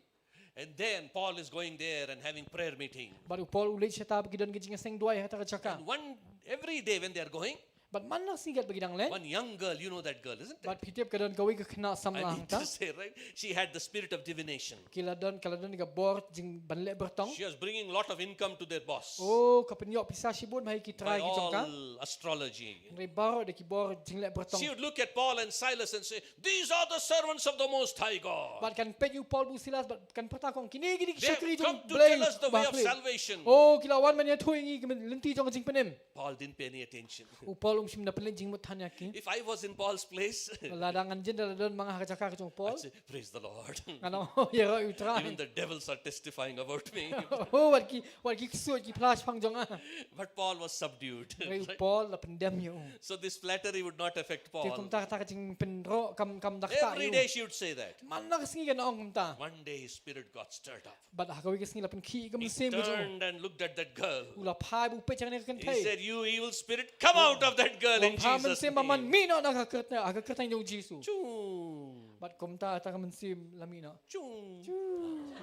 And then Paul is going there and having prayer meeting. Bad u Paul u leit shata ba ki don ka jingïaseng duwai ha kata ka jaka. And one, every day when they are going, Bad man la ka sngi katba ki dang leit. One young girl, you know that girl, isn't it? Bad phi tip ka don kawei ka khynnah samla hangta. I need to say, right? She had the spirit of divination. Ki la don, ka la don ka bor jingbanleh byrtong. She was bringing lot of income to their boss. Oh, ka pynïoh pisa shibun bha ïa ki trai ki jong ka. By all astrology. Hynrei baroh da ki bor jingleh byrtong. She would look at Paul and Silas and say, "These are the servants of the Most High God." Bad kan peit ïa u Paul bad u Silas bad kan pyrta kong, kine ki dei ki shakri jong U Blei Bakhlieh. They have come to tell us the way of salvation. Oh, ki la wan ban ïathuh ïa ngi ka lynti jong ka jingpynim. Paul didn't pay any attention. U Paul um shym da pynleit jingmut than ïa ki. If I was in Paul's place, lada ngan jin da la don ma nga ha ka jaka ka jong u Paul, I'd say, "Praise the Lord." Ngan ong, "Ïaroh ïa U Trai." Even the devils are testifying about me. Oh, wat ki, wat ki ksuid ki phla shaphang jong nga. But Paul was subdued. Hynrei u Paul la pyndem ïa u. So this flattery would not affect Paul. Te kumta kata ka jingpynroh kam, kam da ktah ïa u. Every day she would say that. Man la ka sngi kan ong kumta. One day his spirit got stirred up. Bad ha kawei ka sngi la pynkhih ïa ka mynsiem ka jong u. He turned and looked at that girl. U la phai bad u peit sha kane ka kynthei. He said, "You evil spirit, come out of that girl in Jesus' name." U ong, "Mynsiem ba man, mih noh na ka kyrteng, ha ka kyrteng jong U Jisu." Choo. Bad kumta kata ka mynsiem la mih noh. Choo. Choo.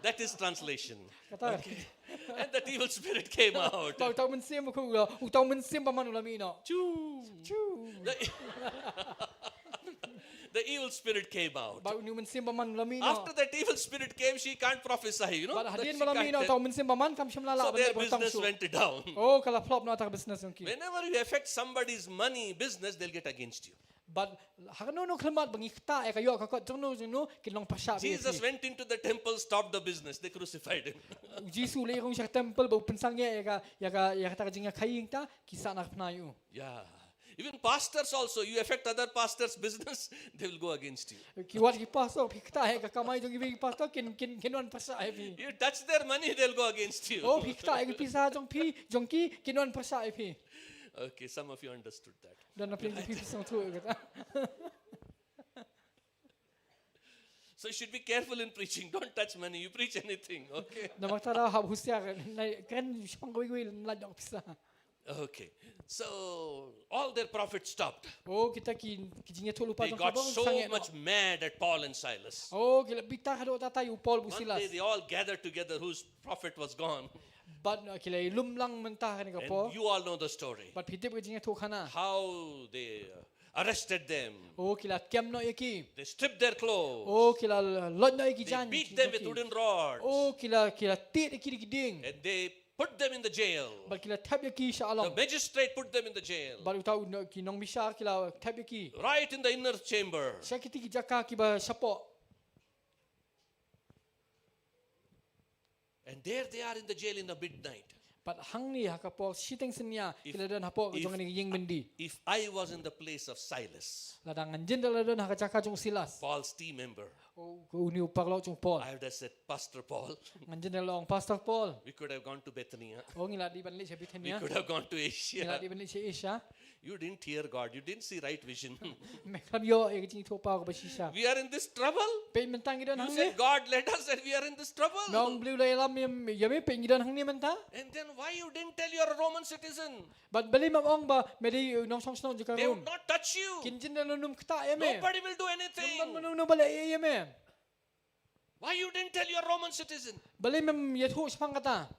That is translation. Kata. Okay. And that evil spirit came out. Bad uta u mynsiem, uta u mynsiem ba man u la mih noh. Choo. Choo. The The evil spirit came out. Bad une u mynsiem ba man u la mih noh. After that evil spirit came, she can't prophesy, you know. Bad hadien ba la mih noh uta u mynsiem ba man, kam shym la lah ban leh byrtong shuh. So their business went down. Oh, ka la flop noh kata ka business jong ki. Whenever you affect somebody's money, business, they'll get against you. Bad ha kano kano ka khyllipmat ba ngi ktah ïa ka ïoh ka kot jong no jong no, kin long pyrshah bad ïa phi. Jesus went into the temple, stopped the business. They crucified him. U Jisu u leit rung sha ka temple bad u pynsangeh ïa ka, ïa ka, ïa kata ka jingïakhaïing ta, ki sahnarphna ïa u. Yeah. Even pastors also, you affect other pastors' business, they will go against you. Ki, wat ki pastor, phi ktah ïa ka kamai jong kiwei ki pastor, kin, kin, kin wan pyrshah ïa phi. You touch their money, they'll go against you. Oh, phi ktah ïa ki pisa jong phi, jong ki, kin wan pyrshah ïa phi. Okay, some of you understood that. Don na phi, phi, phi sngewthuh ïa kata. So you should be careful in preaching. Don't touch money. You preach anything, okay? Namar kata hap husiar, na kren shaphang kawei kawei, lait noh pisa. Okay. So all their profit stopped. Oh, kita ki, ki jingïathuhlypa jong ki bor sangeh noh. They got so much mad at Paul and Silas. Oh, ki la bitar haduh katta ïa u Paul bad u Silas. One day they all gathered together whose profit was gone. Bad, uh, ki la ïalum lang mynta ha kane ka por. And you all know the story. Bad phi tip ka jingïathuhkhana. How they, uh, arrested them. Oh, ki la kem noh ïa ki. They stripped their clothes. Oh, ki la loit noh ïa ki jaiñ. They beat them with wooden rods. Oh, ki la, ki la tied ïa ki da ki dieng. And they put them in the jail. Bad ki la thep ïa ki sha along. The magistrate put them in the jail. Bad uta u no-, ki nongbishar ki la thep ïa ki. Right in the inner chamber. Sha kitei ki jaka kiba shapoh. And there they are in the jail in the midnight. Bad hangne ha ka por shiteng synñia ki la don hapoh ka jong kane ka ïing byndi. If I was in the place of Silas, lada ngan jin da la don ha ka jaka jong Silas. Paul's team member, oh, une u paralok jong Paul. I would have said, "Pastor Paul, ngan jin da la ong, Pastor Paul, we could have gone to Bethania. Oh, ngi la dei ban leit sha Bethania. We could have gone to Asia. Ngi la dei ban leit sha Asia." You didn't hear God. You didn't see right vision. Me khlem ïoh ïa ka jingïathuhpaw kaba shisha. We are in this trouble. Peit mynta ngi don hangne. You said God led us and we are in this trouble. Me ong Blei u la ïalam ïa me, peit ngi don hangne mynta. And then why you didn't tell your Roman citizen? Bad balei mem ong ba me dei nongshong shnong jong ka Rom? They would not touch you. Kin jin da la nym ktah ïa me. Nobody will do anything. Ym don mano mano ba la ïa me. Why you didn't tell your Roman citizen? Balei mem ïathuh shaphang kata?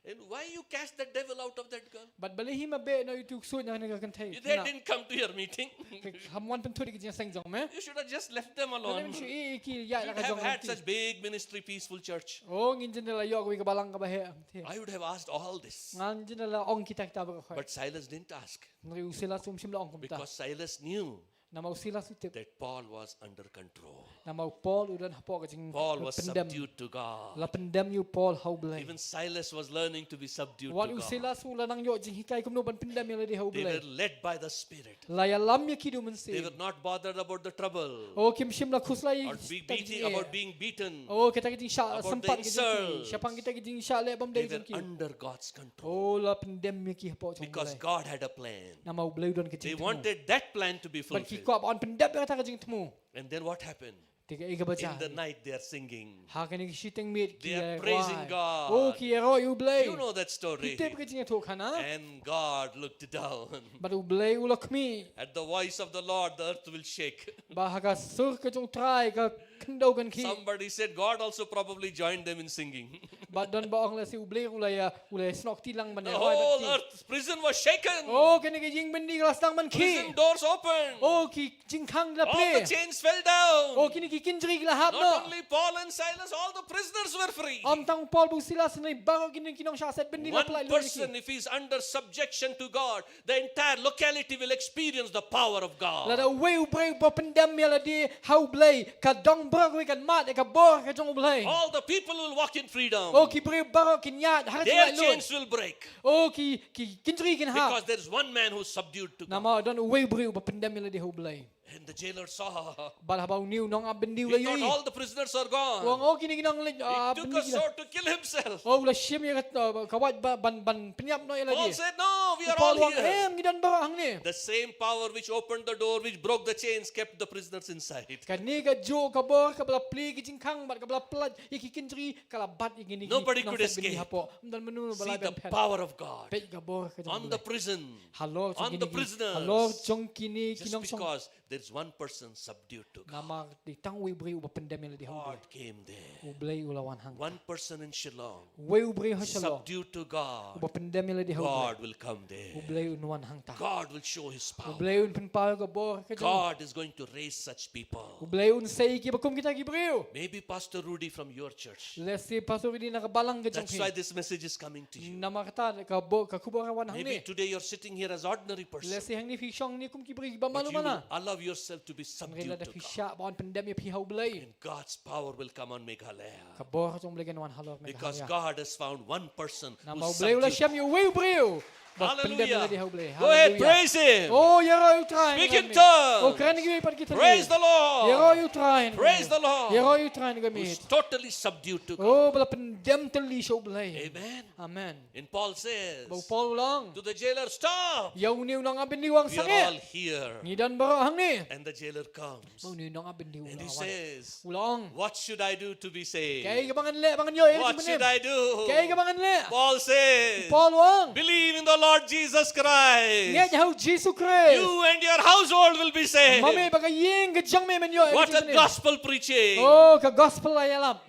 And why you cast the devil out of that girl? Bad balei hi me beh noh ïa utu u ksuid na kane ka kynthei? They didn't come to your meeting. Ki ym wan pynthut ïa ka jingïaseng jong me. You should have just left them alone. Balei mem shu ïeh ïa ki ïaid la ka jong ki. You'd have had such big ministry, peaceful church. Oh, ngin jin da la ïoh kawei ka balang kaba heh. I would have asked all this. Ngan jin da la ong kita kita baroh. But Silas didn't ask. Hynrei u Silas um shym la ong kumta. Because Silas knew Namar u Silas u tip. That Paul was under control. Namar u Paul u don hapoh ka jingpyndem. Paul was subdued to God. La pyndem ïa u Paul ha u Blei. Even Silas was learning to be subdued to God. Wat u Silas u la nang ïoh jinghikai kumno ban pyndem ïa lade ha u Blei. They were led by the Spirit. La ïalam ïa ki da u Mynsiem. They were not bothered about the trouble. Oh, kim shym la khuslai. Or be beating, about being beaten. Oh, kita ki jingshah sympat ki jong ki. About the insult. Shaphang kita ki jingshah leh bymdei jong ki. They were under God's control. Oh, la pyndem ïa ki hapoh jong u Blei. Because God had a plan. Namar u Blei u don ka jingthmu. They wanted that plan to be fulfilled. Bad ki kwah ban pyndem ïa kata ka jingthmu. And then what happened? Te kaei kaba jia? In the night they are singing. Ha kane ka shiteng miet ki ïa rwai. They are praising God. Oh, ki ïaroh ïa u Blei. You know that story. Phi tip ka jingïathuhkhana. And God looked down. Bad u Blei u la khmih. At the voice of the Lord, the earth will shake. Ba ha ka sur ka jong u Trai ka khyndew kan khih. Somebody said God also probably joined them in singing. Bad don ba ong lehse u Blei u la ïa, u la ïa snoh kti lang ban ïa rwai bad ki. The whole earth, prison was shaken. Oh, kane ka ïing byndi ka la sdang ban khih. Prison doors opened. Oh, ki jingkhang ki la plie. All the chains fell down. Oh, kine ki kynjri ki la hap noh. Not only Paul and Silas, all the prisoners were free. Ym tang u Paul bad u Silas, hynrei baroh kine ki nongshah set byndi la pyllait lut ïa ki. One person, if he is under subjection to God, the entire locality will experience the power of God. Lada uwei u briew uba pyndem ïa lade ha u Blei, ka dong baroh kawei kan mad ïa ka bor ka jong u Blei. All the people will walk in freedom. Oh, ki briew baroh kin ïaid ha ka jinglait lut. Their chains will break. Oh, ki, ki kynjri kin hap. Because there is one man who is subdued to God. Namar don uwei u briew uba pyndem ïa lade ha u Blei. And the jailer saw. Bad haba une u nongap byndi u la ïohi. He thought all the prisoners are gone. U ong, oh, kine ki nongleit, ah, byndi ki la. He took a sword to kill himself. Oh, u la shim ïa ka, ah, ka wait ba, ban, ban pynïap noh ïa lade. Paul said, "No, we are all here." U Paul u ong, em, ngi don baroh hangne. The same power which opened the door, which broke the chains, kept the prisoners inside. Kane kajuh ka bor kaba la plie ki jingkhang bad kaba la pyllait ïa ki kynjri, ka la bat ïa kine ki nongshah byndi hapoh. Nobody could escape. Ym don mano mano ba la ban phet. See the power of God. Peit ka bor ka jong u Blei. On the prison. Halor jong kine ki, halor jong kine ki nongshong. On the prisoners. Just because there is one person subdued to God. Namar dei tang uwei u briew uba pyndem ïa lade ha u Blei. God came there. U Blei u la wan hangta. One person in Shillong. Uwei u briew ha Shillong. Subdued to God. Uba pyndem ïa lade ha u Blei. God will come there. U Blei un wan hangta. God will show his power. U Blei un pynpaw ïa ka bor ka jong u. God is going to raise such people. U Blei un sei ïa kiba kum kita ki briew. Maybe Pastor Rudy from your church. Lehse Pastor Rudy na ka balang ka jong phi. That's why this message is coming to you. Namar kata ka bo-, ka khubor ka wan hangne. Maybe today you're sitting here as ordinary person. Lehse hangne phi shong hangne kum ki briew kiba malu mala. But you will allow yourself to be subdued to God. Hynrei lada phi shah ban pyndem ïa phi ha u Blei. And God's power will come on Meghalaya. Ka bor ka jong u Blei kan wan halor Meghalaya. Because God has found one person who subdued. Namar u Blei u la shem ïa uwei u briew. Ba pyndem ïa lade ha u Blei. Hallelujah. Go ahead, praise him. Oh, ïaroh ïa u Trai. Speak in tongues. Oh, kren kiwei pat ki thylli. Praise the Lord. Ïaroh ïa u Trai. Praise the Lord. Ïaroh ïa u Trai, kane ka miet. Who's totally subdued to God. Oh, ba la pyndem tylli sha u Blei. Amen. Amen. And Paul says, ba u Paul u la ong, to the jailer, "Stop." Ïa une u nongap byndi u ong, "Sangeh." We are all here. Ngi don baroh hangne. And the jailer comes. Ba une u nongap byndi u la wan. And he says, u la ong, "What should I do to be saved? Kaei kaba ngan leh ba ngan ïoh ïa ka jingpynim? What should I do?" Kaei kaba ngan leh? Paul says, u Paul u ong, "Believe in the Lord Jesus Christ. Ngeit ha u Jisu Khrist. You and your household will be saved." Ma me bad ka ïing ka jong me men ïoh ïa ka jingpynim. What a gospel preaching. Oh, ka gospel la ïalam.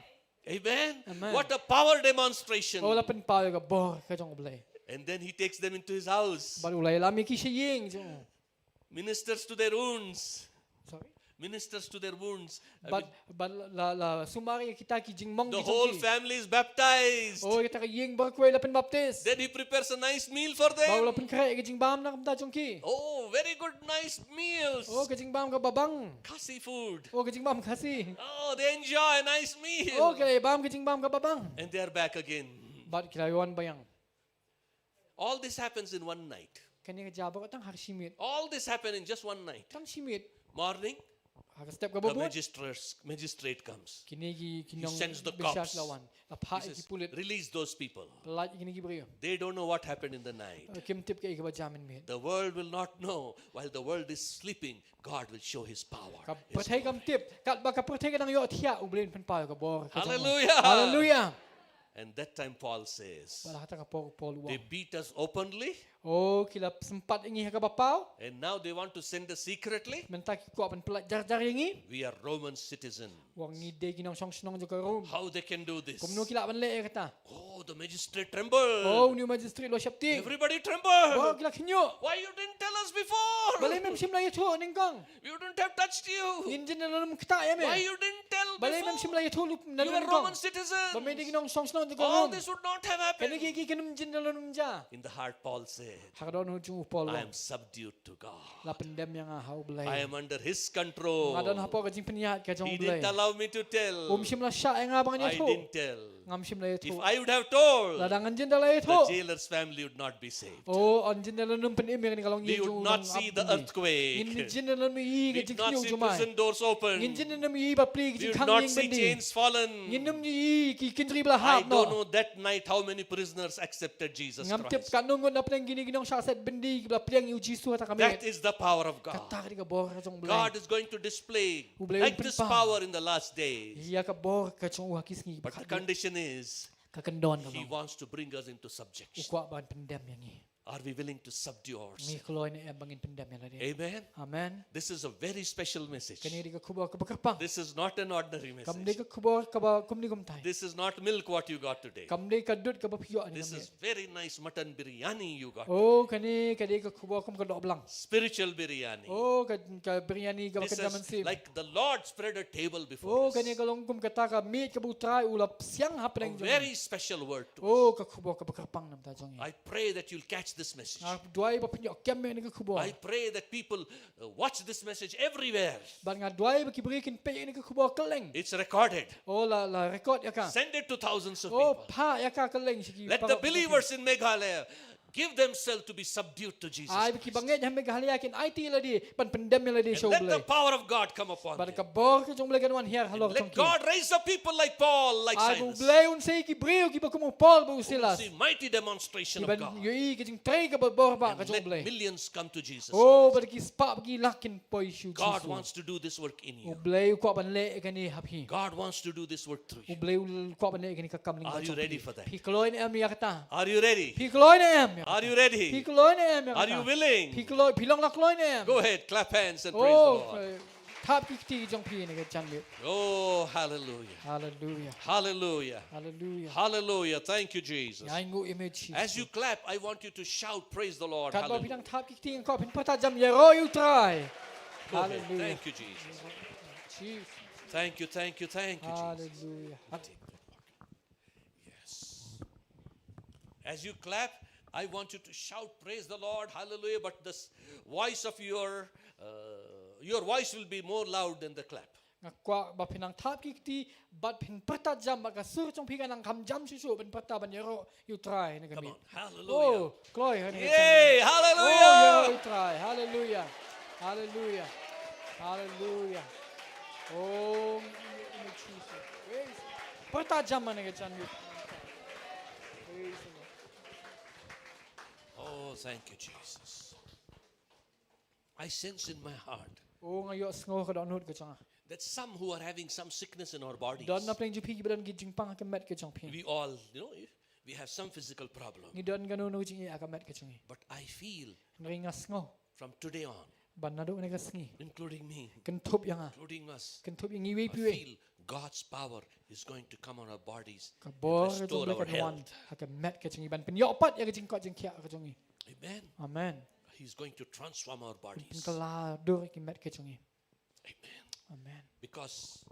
Amen. Amen. What a power demonstration. Oh, la pynpaw ïa ka bor ka jong U Blei. And then he takes them into his house. Bad u la ïalam ïa ki sha ïing jong u. Ministers to their wounds. Sorry. Ministers to their wounds. I Bad mean, bad la la sumar ïa kita ki jingmong the ki jong whole ki. Family is baptized. Oh, kita ka ïing baroh kawei la pynbaptis. Then he prepares a nice meal for them. Bad u la pynkhreh ïa ka jingbam na ka bynta jong ki. Oh, very good, nice meals. Oh, ka jingbam kaba bang. Khasi food. Oh, ka jingbam Khasi. Oh, they enjoy a nice meal. Oh, ki la ïabam ka jingbam kaba bang. And they are back again. Bad ki la ïawan biang. All this happens in one night. Kane ka jia baroh tang ha ka shi miet. All this happened in just one night. Tang shi miet. Morning, ha ka step kaba bud, magistrate, magistrate comes. Kine ki, ki nongbishar la wan. La phah ïa ki pulit. He says, "Release those people." Pyllait ïa kine ki briew. They don't know what happened in the night. Kim tip kaei kaba jia mynmiet. The world will not know while the world is sleeping. God will show his power. Ka pyrthei kam tip, katba ka pyrthei ka dang ïohthiah, U Blei un pynpaw ïa ka bor ka jong u. Hallelujah. Hallelujah. And that time Paul says, bad hata ka por u Paul u ong, "They beat us openly." Oh, ki la sympat ïa ngi ha kaba paw. And now they want to send us secretly. Mynta ki kwah ban pyllait jar jar ïa ngi. We are Roman citizen. U ong ngi dei ki nongshong shnong jong ka Rom. How they can do this? Kumno ki lah ban leh ïa kata? Oh, the magistrate trembled. Oh, une u magistrate u la sheptieng. Everybody trembled. Oh, ki la khynñiuh. Why you didn't tell us before? Balei mem shym la ïathuh nyngkong? We wouldn't have touched you. Ngin jin da lum ktah ïa me. Why you didn't tell before? Balei mem shym la ïathuh lypa na nyngkong? You are Roman citizens. Ba me dei ki nongshong shnong jong ka Rom. All this would not have happened. Kane kiei kiei kim jin da lum jia. In the heart, Paul said, ha ka dohnud jong u Paul u ong, "I am subdued to God. La pyndem ïa nga ha U Blei. I am under his control. Nga don hapoh ka jingpynïaid ka jong U Blei. He didn't allow me to tell. Um shym la shah ïa nga ba ngan ïathuh. I didn't tell. Ngam shym la ïathuh. If I would have told, lada ngan jin da la ïathuh, the jailer's family would not be saved. Oh, yn jin da la nym pynim ïa kane ka longïing jong u nongap byndi. We would not see the earthquake. Ngin jin da la nym ïohi ka jingkhynñiuh jumai. We would not see prison doors open. Ngin jin da la nym ïohi ba plie ka jingkhang ïing byndi. We would not see chains fallen. Ngin nym ïohi ki kynjri ba la hap noh." I don't know that night how many prisoners accepted Jesus Christ. Ngam tip katno ngut na pdeng kine ki nongshah set byndi ki ba la pliang ïa U Jisu ha kata ka miet. That is the power of God. Kata ka dei ka bor ka jong U Blei. God is going to display like this power in the last days. U Blei un pynpaw ïa ka bor ka jong u ha ki sngi kiba khatduh. But the condition is, ka kyndon ka long, He wants to bring us into subjection. U kwah ban pyndem ïa ngi. Are we willing to subdue ourselves? Ngi kloi ne em ba ngin pyndem ïa lade? Amen. Amen. This is a very special message. Kane dei ka khubor kaba kyrpang. This is not an ordinary message. Kam dei ka khubor kaba kumne kumtai. This is not milk what you got today. Kam dei ka dud kaba phi ïoh ha kane ka miet. This is very nice mutton biryani you got today. Oh, kane ka dei ka khubor kum ka dohblang. Spiritual biryani. Oh, ka, ka biryani kaba kynja mynsiem. This is like the Lord spread a table before us. Oh, kane ka long kum kata ka miej kaba U Trai u la siang hapdeng jong ngi. A very special word to us. Oh, ka khubor kaba kyrpang na ka bynta jong ngi. I pray that you'll catch this message. Nga duwai ba phin ïoh kem ïa kane ka khubor. I pray that people, uh, watch this message everywhere. Bad nga duwai ba ki briew kin peit ïa kane ka khubor kylleng. It's recorded. Oh, la, la record ïa ka. Send it to thousands of people. Oh, phah ïa ka kylleng sha ki paralok. Let the believers in Meghalaya give themselves to be subdued to Jesus Christ. Ai ba ki bangeit ha Meghalaya kin aiti ïa lade ban pyndem ïa lade sha U Blei. And let the power of God come upon them. Bad ka bor ka jong U Blei kan wan hiar halor jong ki. And let God raise up people like Paul, like Silas. Ai ba U Blei un sei ki briew kiba kum u Paul bad u Silas. Who will see mighty demonstration of God. Kiban ïohi ka jingtrei kaba bor bha ka jong U Blei. And let millions come to Jesus Christ. Oh, bad ki spah ki lak kin poi sha U Jisu. God wants to do this work in you. U Blei u kwah ban leh kane ha phi. God wants to do this work through you. U Blei u kwah ban leh kane ka kam lyngba jong phi. Are you ready for that? Phi kloi ne em ïa kata? Are you ready? Phi kloi ne em ïa kata? Are you ready? Phi kloi ne em ïa kata? Are you willing? Phi kloi, phi long la kloi ne em? Go ahead, clap hands and praise the Lord. Oh, eh, thap ki kti jong phi ha kane ka janmiet. Oh, hallelujah. Hallelujah. Hallelujah. Hallelujah. Hallelujah. Thank you, Jesus. Ïainguh ïa me Jisu. As you clap, I want you to shout, "Praise the Lord." Hallelujah. Katba phi dang thap ki kti, nga kwah phin pyrta jam, "Ïaroh ïa U Trai." Go ahead. Hallelujah. Thank you, Jesus. Jesus. Thank you, thank you, thank you, Jesus. Hallelujah. Yes. As you clap, I want you to shout, "Praise the Lord, hallelujah," but the s-, voice of your, uh, your voice will be more loud than the clap. Nga kwah ba phin nang thap ki kti, bad phin pyrta jam, bad ka sur jong phi kan nang kham jam shuh shuh ban pyrta ban ïaroh ïa U Trai ha kane ka miet. Come on. Hallelujah. Oh, kloi ha kane ka miet. Yay, hallelujah. Oh, ïaroh ïa U Trai. Hallelujah. Hallelujah. Hallelujah. Oh, Jesus. Praise. Pyrta jam ha kane ka janmiet. Praise the Lord. Oh, thank you, Jesus. I sense in my heart. Oh, nga ïohsngew ha ka dohnud ka jong nga. That some who are having some sickness in our bodies. Don na pdeng jong phi kiba don ki jingpang ha ka met ka jong phi. We all, you know, we have some physical problem. Ngi don kano kano ka jingeh ha ka met ka jong ngi. But I feel, hynrei nga sngew, from today on, ba naduh kane ka sngi, including me, kynthup ïa nga, including us, kynthup ïa ngi iwei pa iwei, I feel God's power is going to come on our bodies Ka and bor ka jong restore U Blei our kan wan health. ha ka met ka jong ngi ban pynïoh pat ïa ka jingkoit jingkhiah ka jong ngi. Amen. Amen. He's going to transform our bodies. Pynkylla dur ïa ka met ka jong ngi. Amen. Amen. Because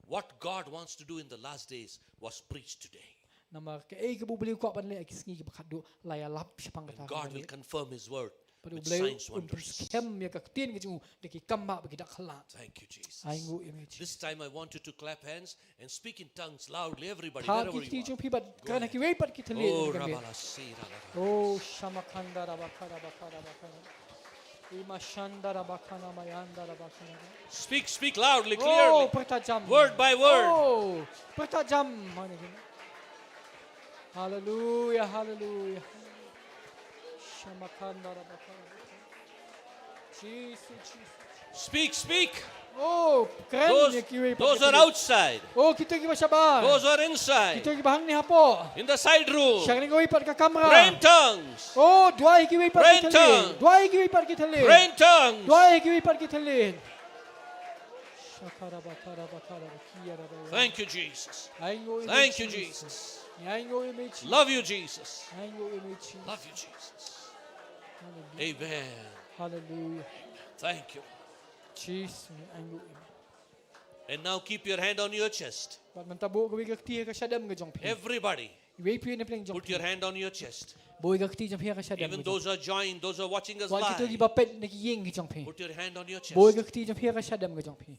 what God wants to do in the last days was preached today. Namar kaei kaba U Blei u kwah ban leh ha ki sngi kiba khatduh la ïalap shaphang kata. And God will confirm his word with signs, wonders. Bad U Blei un pynskhem ïa ka ktien ka jong u da ki kam ba ki dak khlad. Thank you, Jesus. Ai nguh ïa me, Jesus. This time I want you to clap hands and speak in tongues loudly, everybody, wherever you are. Thang ki kti jong phi bad kren ha kiwei pat ki thylliej. Oh, rabalasi, rabalasi. Oh, shamakanda rabakara bakara bakara. Imashanda rabakana mayanda rabakana. Speak, speak loudly, clearly. Oh, pyrta jam. Word by word. Oh, pyrta jam. Hallelujah, hallelujah. Shamakanda rabakana. Jesus, Jesus. Speak, speak. Oh, kren ïa kiwei pat ki thylliej. Those, those are outside. Oh, kito kiba shabar. Those are inside. Kito kiba hangne hapoh. In the side room. Sha kane kawei pat ka kamra. Pray in tongues. Oh, duwai ïa kiwei pat ki thylliej. Pray in tongues. Duwai ïa kiwei pat ki thylliej. Pray in tongues. Duwai ïa kiwei pat ki thylliej. Shakara bakara bakara bakia rabaya. Thank you, Jesus. Ai nguh ïa me, Jesus. Thank you, Jesus. Ai nguh ïa me, Jesus. Love you, Jesus. Ai nguh ïa me, Jesus. Love you, Jesus. Hallelujah. Amen. Hallelujah. Thank you. Jesus, ai nguh ïa me. And now keep your hand on your chest. Bad mynta buh kawei ka kti ha ka shadem ka jong phi. Everybody, iwei pa iwei na pdeng jong phi, put your hand on your chest. Buh ka kti jong phi ha ka shadem ka jong phi. Even those who are joined, those who are watching us live, wat kito kiba peit na ki ïing ki jong phi, put your hand on your chest. Buh ka kti jong phi ha ka shadem ka jong phi.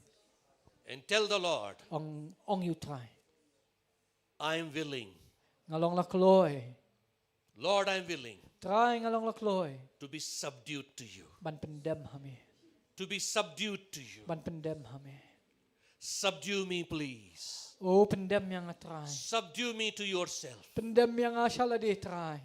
And tell the Lord, ong, ong ïa U Trai, "I am willing." Nga long la kloi. "Lord, I am willing, Trai, nga long la kloi, to be subdued to you, ban pyndem ha me. To be subdued to you. Ban pyndem ha me. Subdue me, please. O, pyndem ïa nga, Trai. Subdue me to yourself. Pyndem ïa nga sha lade, Trai.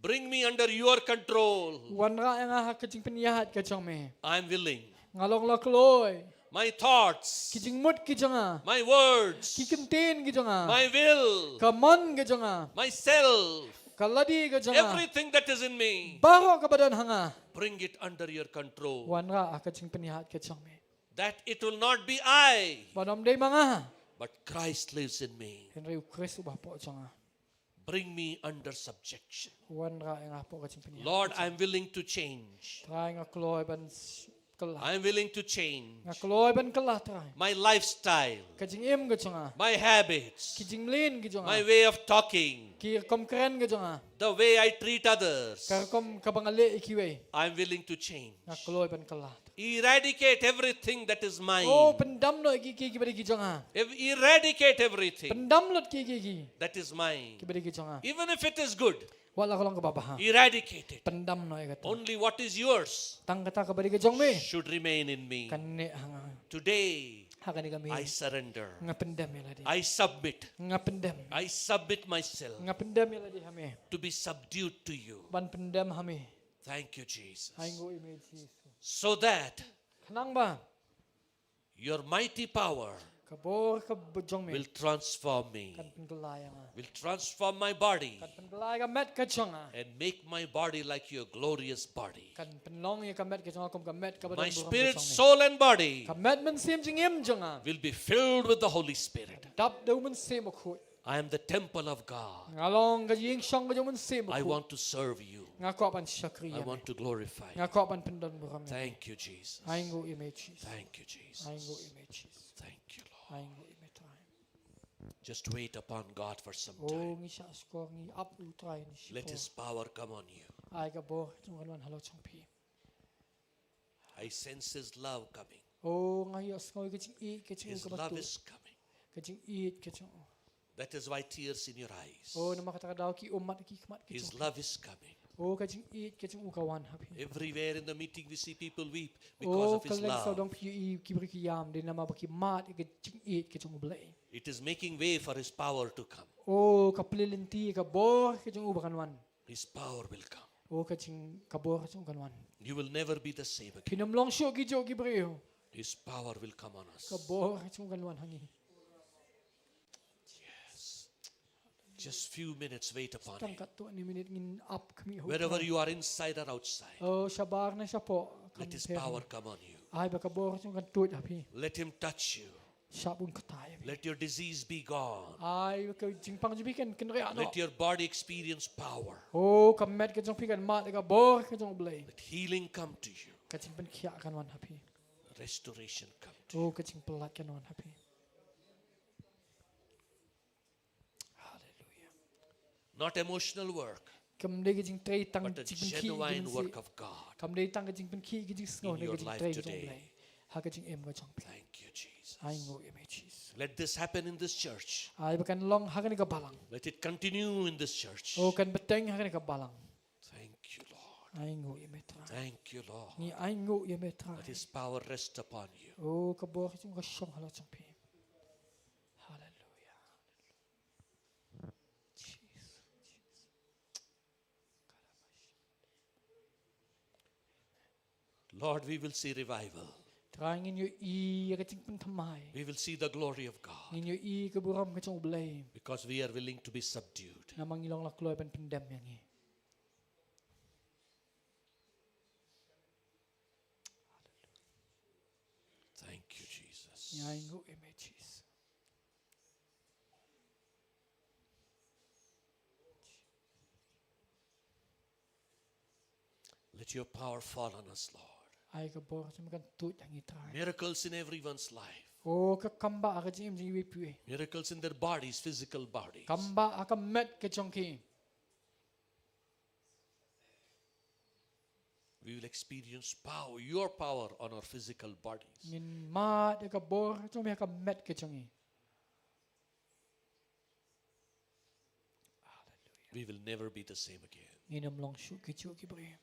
Bring me under your control. Wanrah ïa nga ha ka jingpynïaid ka jong me. I am willing. Nga long la kloi. My thoughts. Ki jingmut ki jong nga. My words. Ki kyntien ki jong nga. My will. Ka mon ka jong nga. Myself. Ka lade ka jong nga. Everything that is in me. Baroh kaba don ha nga. Bring it under your control. Wanrah ha ka jingpynïaid ka jong me. That it will not be I, ba ym dei ma nga, but Christ lives in me. Hynrei U Khrist uba hapoh jong nga. Bring me under subjection. Wanrah ïa nga hapoh ka jingpynïaid. Lord, I am willing to change. Trai, nga kloi ban s-, kylla. I am willing to change. Nga kloi ban kylla, Trai. My lifestyle. Ka jingim ka jong nga. My habits. Ki jingleh ki jong nga. My way of talking. Ki rukom kren ka jong nga. The way I treat others. Ka rukom kaba nga leh ïa kiwei. I am willing to change. Nga kloi ban kylla. Eradicate everything that is mine. O, pyndam noh ïa kiei kiei kiba dei ki jong nga. Ev-, eradicate everything, pyndam lut ïa kiei kiei, that is mine, kiba dei ki jong nga. Even if it is good, wat la ka long kaba bha, eradicate it. Pyndam noh ïa kata. Only what is yours, tang kata kaba dei ka jong me, should remain in me, kan neh ha nga. Today, ha kane ka miet, I surrender. Nga pyndem ïa lade. I submit. Nga pyndem. I submit myself. Nga pyndem ïa lade ha me. To be subdued to you. Ban pyndem ha me. Thank you, Jesus. Ai nguh ïa me, Jisu. So that, khnang ba, your mighty power, ka bor kaba jong me, will transform me, kan pynkylla ïa nga, will transform my body, kan pynkylla ïa ka met ka jong nga, and make my body like your glorious body. Kan pynlong ïa ka met ka jong nga kum ka met kaba don burom ka jong me. My spirit, soul and body, ka met, mynsiem, jingim jong nga, will be filled with the Holy Spirit. Dap da U Mynsiem Bakhuid. I am the temple of God. Nga long ka ïingshong ka jong U Mynsiem Bakhuid. I want to serve you. Nga kwah ban shakri ïa me. I want to glorify you. Nga kwah ban pyndon burom ïa me. Thank you, Jesus. Ai nguh ïa me, Jisu. Thank you, Jesus. Ai nguh ïa me, Jisu. Thank you, Lord. Ai nguh ïa me, Trai. Just wait upon God for some time. O, ngi shah shkor, ngi ap ïa U Trai ne shipor. Let his power come on you. Ai ka bor jong U kan wan halor jong phi. I sense his love coming. O, nga ïohsngew ïa ka jingïeit ka jong U kaba tuid. His love is coming. Ka jingïeit ka jong U. That is why tears in your eyes. O, namar kata ka daw ki ummat ha ki khmat ka jong phi. His love is coming. O, ka jingïeit ka jong U ka wan ha phi. Everywhere in the meeting we see people weep because of his love. O, kylleng sawdong phi ïohi ki briew ki ïam, dei namar ba ki mad ïa ka jingïeit ka jong U Blei. It is making way for his power to come. O, ka plie lynti ïa ka bor ka jong U ba kan wan. His power will come. O, ka jing, ka bor ka jong U kan wan. You will never be the same again. Phin ym long shuh ki juh ki briew. His power will come on us. Ka bor ka jong U kan wan ha ngi. Yes. Just few minutes, wait upon him. Tang katto katne minit, ngin ap khmih ha U Trai. Wherever you are, inside or outside, o, shabar ne shapoh, let his power come on you. Ai ba ka bor ka jong U kan tuid ha phi. Let him touch you. Shah bun kata ïa phi. Let your disease be gone. Ai ka jingpang jong phi kan kynriah noh. Let your body experience power. Oh, ka met ka jong phi kan mad ïa ka bor ka jong U Blei. Let healing come to you. Ka jingpynkhiah kan wan ha phi. Restoration come to you. Oh, ka jingpyllait kan wan ha phi. Hallelujah. Not emotional work, kam dei ka jingtrei tang ka jingpynkhiah, ka jingpynkhiah, kam dei tang ka jingpynkhiah, ka jingsngew, ne ka jingtrei ka jong U Blei ha ka jingim ka jong phi. Thank you, Jesus. Ai nguh ïa me, Jesus. Let this happen in this church. Ai ba kan long ha kane ka balang. Let it continue in this church. Oh, kan bteng ha kane ka balang. Thank you, Lord. Ai nguh ïa me, Trai. Thank you, Lord. Ngi ai nguh ïa me, Trai. Let His power rest upon you. Oh, ka bor jong U Blei ka shong halor jong phi. Hallelujah. Jesus, Jesus. Lord, we will see revival. Trai, ngin ïohi ïa ka jingpynthymmai. We will see the glory of God. Ngin ïohi ka burom ka jong U Blei. Because we are willing to be subdued. Namar ngi long la kloi ban pyndem ïa ngi. Thank you, Jesus. Ngi ai nguh ïa me, Jesus. Let your power fall on us, Lord. Ai ka bor jong me kan tuid ha ngi, Trai. Miracles in everyone's life. Oh, ka kam bah ha ka jingim jong iwei pa iwei. Miracles in their bodies, physical bodies. Kam bah ha ka met ka jong ki. We will experience power, your power on our physical bodies. Ngin mad ïa ka bor jong me ha ka met ka jong ngi. Hallelujah. We will never be the same again. Ngin ym long shuh ki juh ki briew.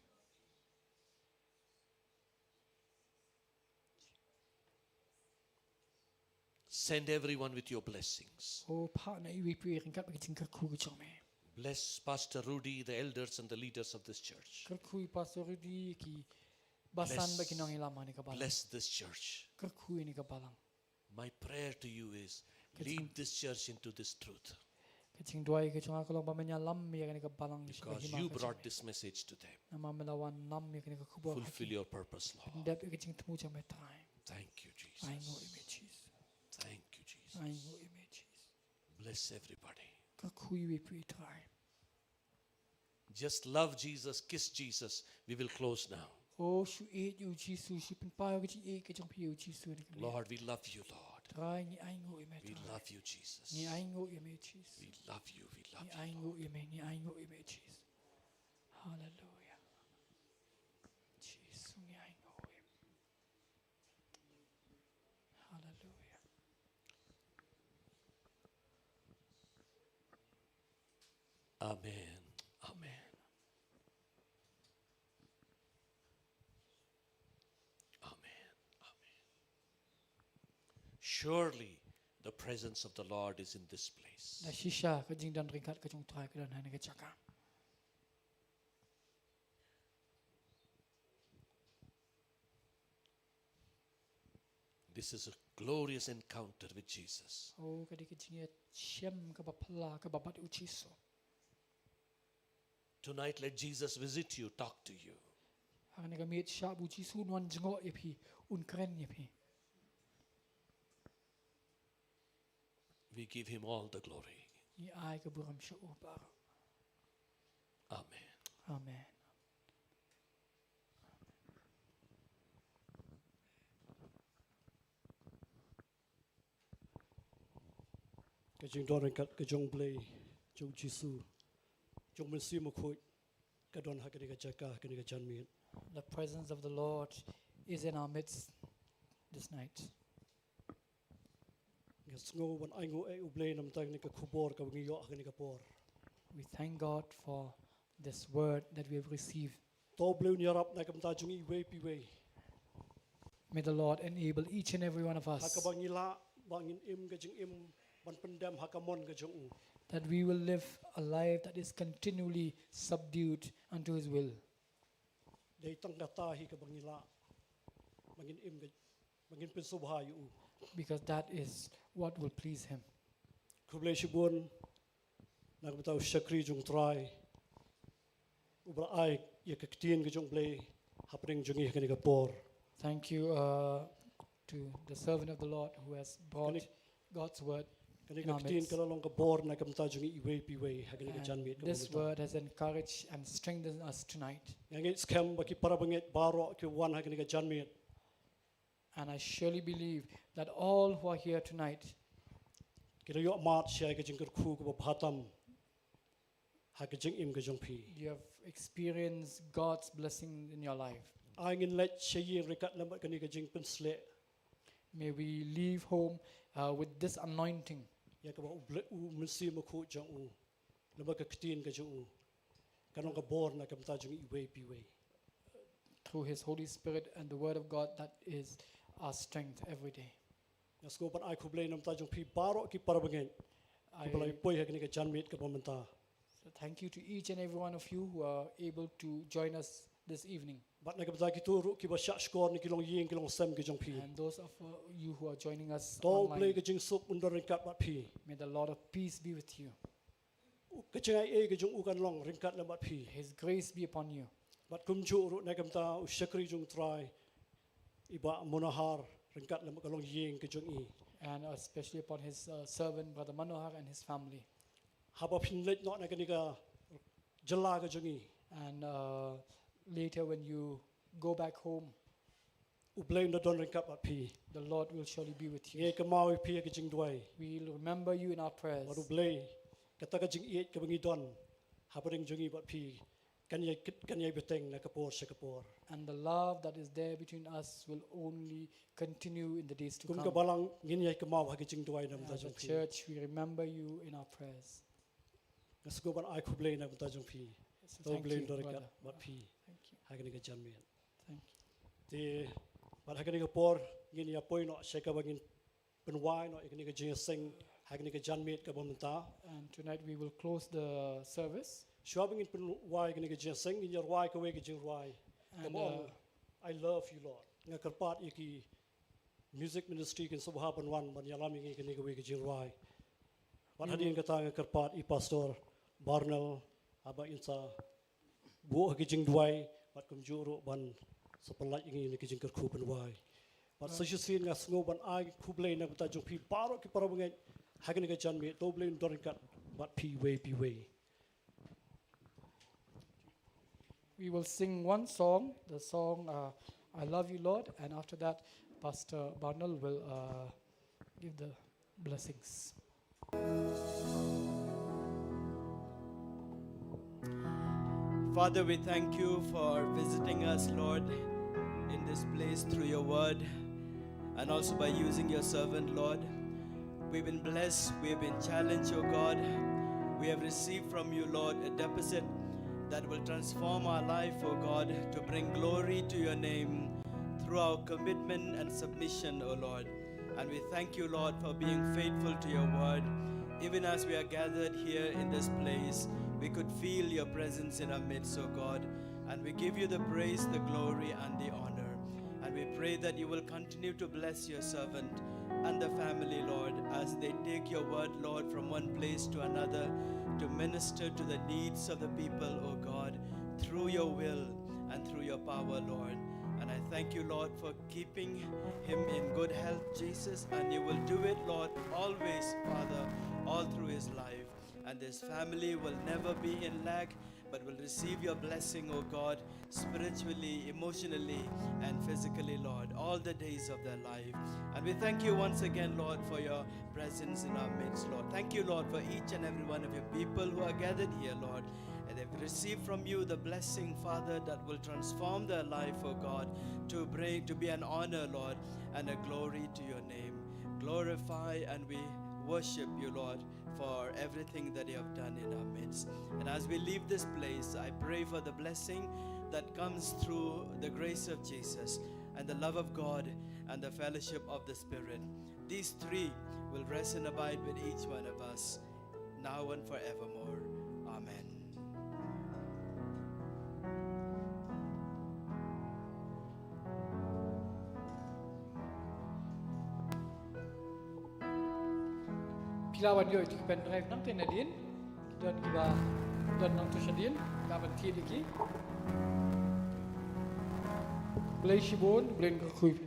Send everyone with your blessings. Oh, phah na iwei pa iwei ryngkat bad ka jingkyrkhu ka jong me. Bless Pastor Rudy, the elders and the leaders of this church. Kyrkhu ïa Pastor Rudy, ki basan bad ki nongïalam ha kane ka balang. Bless this church. Kyrkhu ïa kane ka balang. My prayer to you is, lead this church into this truth. Ka jingduwai ka jong nga ka long ba men ïalam ïa kane ka balang sha ka hima ka jong me. Because you brought this message to them. Namar men la wanlam ïa kane ka khubor ha ki. Fulfill your purpose, Lord. Pyndep ïa ka jingthmu jong me, Trai. Thank you, Jesus. Ai nguh ïa me, Jesus. Thank you, Jesus. Ai nguh ïa me, Jesus. Bless everybody. Kyrkhu ïa iwei pa iwei, Trai. Just love Jesus, kiss Jesus. We will close now. Oh, shu ïeit ïa U Jisu, shu pynpaw ïa ka jingïeit ka jong phi ïa U Jisu ha kane ka miet. Lord, we love you, Lord. Trai, ngi ai nguh ïa me, Trai. We love you, Jesus. Ngi ai nguh ïa me, Jesus. We love you, we love you, Lord. Ngi ai nguh ïa me, ngi ai nguh ïa me, Jesus. Hallelujah. Jisu, ngi ai nguh ïa me. Hallelujah. Amen. Amen. Amen. Amen. Surely the presence of the Lord is in this place. Da shisha ka jingdon ryngkat ka jong U Trai ka don ha kane ka jaka. This is a glorious encounter with Jesus. Oh, ka dei ka jingïashem kaba phylla kaba bad U Jisu. Tonight, let Jesus visit you, talk to you. Ha kane ka miet shah ba U Jisu un wan jngoh ïa phi, un kren ïa phi. We give him all the glory. Ngi ai ka burom sha u baroh. Amen. Amen. Ka jingdon ryngkat ka jong U Blei, jong U Jisu, jong U Mynsiem Bakhuid, ka don ha kane ka jaka, ha kane ka janmiet. The presence of the Lord is in our midst this night. Ngi sngew ban ainguh ïa U Blei namar kane ka khubor kaba ngi ïoh ha kane ka por. We thank God for this word that we have received. To U Blei un ïarap na ka bynta jong iwei pa iwei. May the Lord enable each and every one of us. Ha kaba ngi lah ba ngin im ka jingim ban pyndem ha ka mon ka jong u. That we will live a life that is continually subdued unto his will. Dei tang kata hi kaba ngi lah ba ngin im ka, ba ngin pynsngewbha ïa u. Because that is what will please him. Khublei shibun na ka bynta u shakri jong U Trai uba la ai ïa ka ktien ka jong U Blei hapdeng jong ngi ha kane ka por. Thank you, uh, to the servant of the Lord who has brought God's word in our midst. Kane ka ktien ka la long ka bor na ka bynta jong ngi iwei pa iwei ha kane ka janmiet ka ba mynta. And this word has encouraged and strengthened us tonight. Nga ngeit skhem ba ki para bangeit baroh ki wan ha kane ka janmiet. And I surely believe that all who are here tonight, ki la ïoh mad sha ka jingkyrkhu ka ba bha tam ha ka jingim ka jong phi. You have experienced God's blessing in your life. Ai ngin leit sha ïing ryngkat lem bad kane ka jingpynsleh. May we leave home, uh, with this anointing. Ïa kaba u Blei, u Mynsiem Bakhuid jong u, lem bad ka ktien ka jong u, kan long ka bor na ka bynta jong ngi iwei pa iwei. Through his Holy Spirit and the word of God that is our strength every day. Nga sngew ban ai khublei na ka bynta jong phi baroh ki para bangeit ki ba la poi ha kane ka janmiet ka ba mynta. So thank you to each and every one of you who are able to join us this evening. Bad na ka bynta kito ruh ki ba shah shkor na ki longïing ki longsem ki jong phi. And those of, uh, you who are joining us online. To U Blei ka jingsuk un don ryngkat bad phi. May the Lord of peace be with you. Ka jingaiei ka jong u kan long ryngkat lem bad phi. His grace be upon you. Bad kumjuh ruh na ka bynta u shakri jong U Trai, i Bah Manohar, ryngkat lem bad ka longïing ka jong i. And especially upon his, uh, servant, Brother Manohar, and his family. Haba phin leit noh na kane ka jylla ka jong i. And, uh, later when you go back home, U Blei un da don ryngkat bad phi. The Lord will surely be with you. Ngi kynmaw ïa phi ha ka jingduwai. We'll remember you in our prayers. Bad U Blei, kata ka jingïeit ka ba ngi don hapdeng jong ngi bad phi, kan ïai, kan ïai bteng na ka por sha ka por. And the love that is there between us will only continue in the days to come. Kum ka balang ngin ïai kynmaw ha ka jingduwai na ka bynta jong phi. As a church, we remember you in our prayers. Nga sngew ban ai khublei na ka bynta jong phi. So thank you, brother. To U Blei un don ryngkat bad phi. Thank you. Ha kane ka janmiet. Thank you. Te bad ha kane ka por ngin ïa poi noh sha kaba ngin pynwai noh ïa kane ka jingïaseng ha kane ka janmiet ka ba mynta. And tonight we will close the service. Shuwa ba ngin pynwai ïa kane ka jingïaseng, ngin ïa rwai kawei ka jingrwai. And, uh, ka ba ong, I love you, Lord. Nga kyrpad ïa ki music ministry kin sngewbha ban wan ban ïalam ïa ngi kane kawei ka jingrwai. Bad hadien kata nga kyrpad ïa Pastor Barnel, haba in sa buh ha ka jingduwai, bad kumjuh ruh ban sa pynlait ïa ngi na ka jingkyrkhu pynwai. Bad sa shisien nga sngew ban ai khublei na ka bynta jong phi baroh ki para bangeit ha kane ka janmiet, to U Blei un don ryngkat bad phi iwei pa iwei. We will sing one song, the song, uh, I Love You, Lord, and after that, Pastor Barnel will, uh, give the blessings. Father, we thank you for visiting us, Lord, in this place through your word and also by using your servant, Lord. We've been blessed, we've been challenged, O God. We have received from you, Lord, a deposit that will transform our life, O God, to bring glory to your name through our commitment and submission, O Lord. And we thank you, Lord, for being faithful to your word. Even as we are gathered here in this place, we could feel your presence in our midst, O God. And we give you the praise, the glory, and the honor. And we pray that you will continue to bless your servant and the family, Lord, as they take your word, Lord, from one place to another to minister to the needs of the people, O God, through your will and through your power, Lord. And I thank you, Lord, for keeping him in good health, Jesus, and you will do it, Lord, always, Father, all through his life. And this family will never be in lack, but will receive your blessing, O God, spiritually, emotionally, and physically, Lord, all the days of their life. And we thank you once again, Lord, for your presence in our midst, Lord. Thank you, Lord, for each and every one of your people who are gathered here, Lord. And they've received from you the blessing, Father, that will transform their life, O God, to bring, to be an honor, Lord, and a glory to your name. Glorify and we worship you, Lord, for everything that you have done in our midst. And as we leave this place, I pray for the blessing that comes through the grace of Jesus and the love of God and the fellowship of the Spirit. These three will rest and abide with each one of us, now and forevermore. Amen. Phi lah ban ïoh ïa ki pen drive nangta nadien. Don kiba don nangta shadien, lah ban thied ïa ki. Blei shibun, Blei un kyrkhu ïa phi.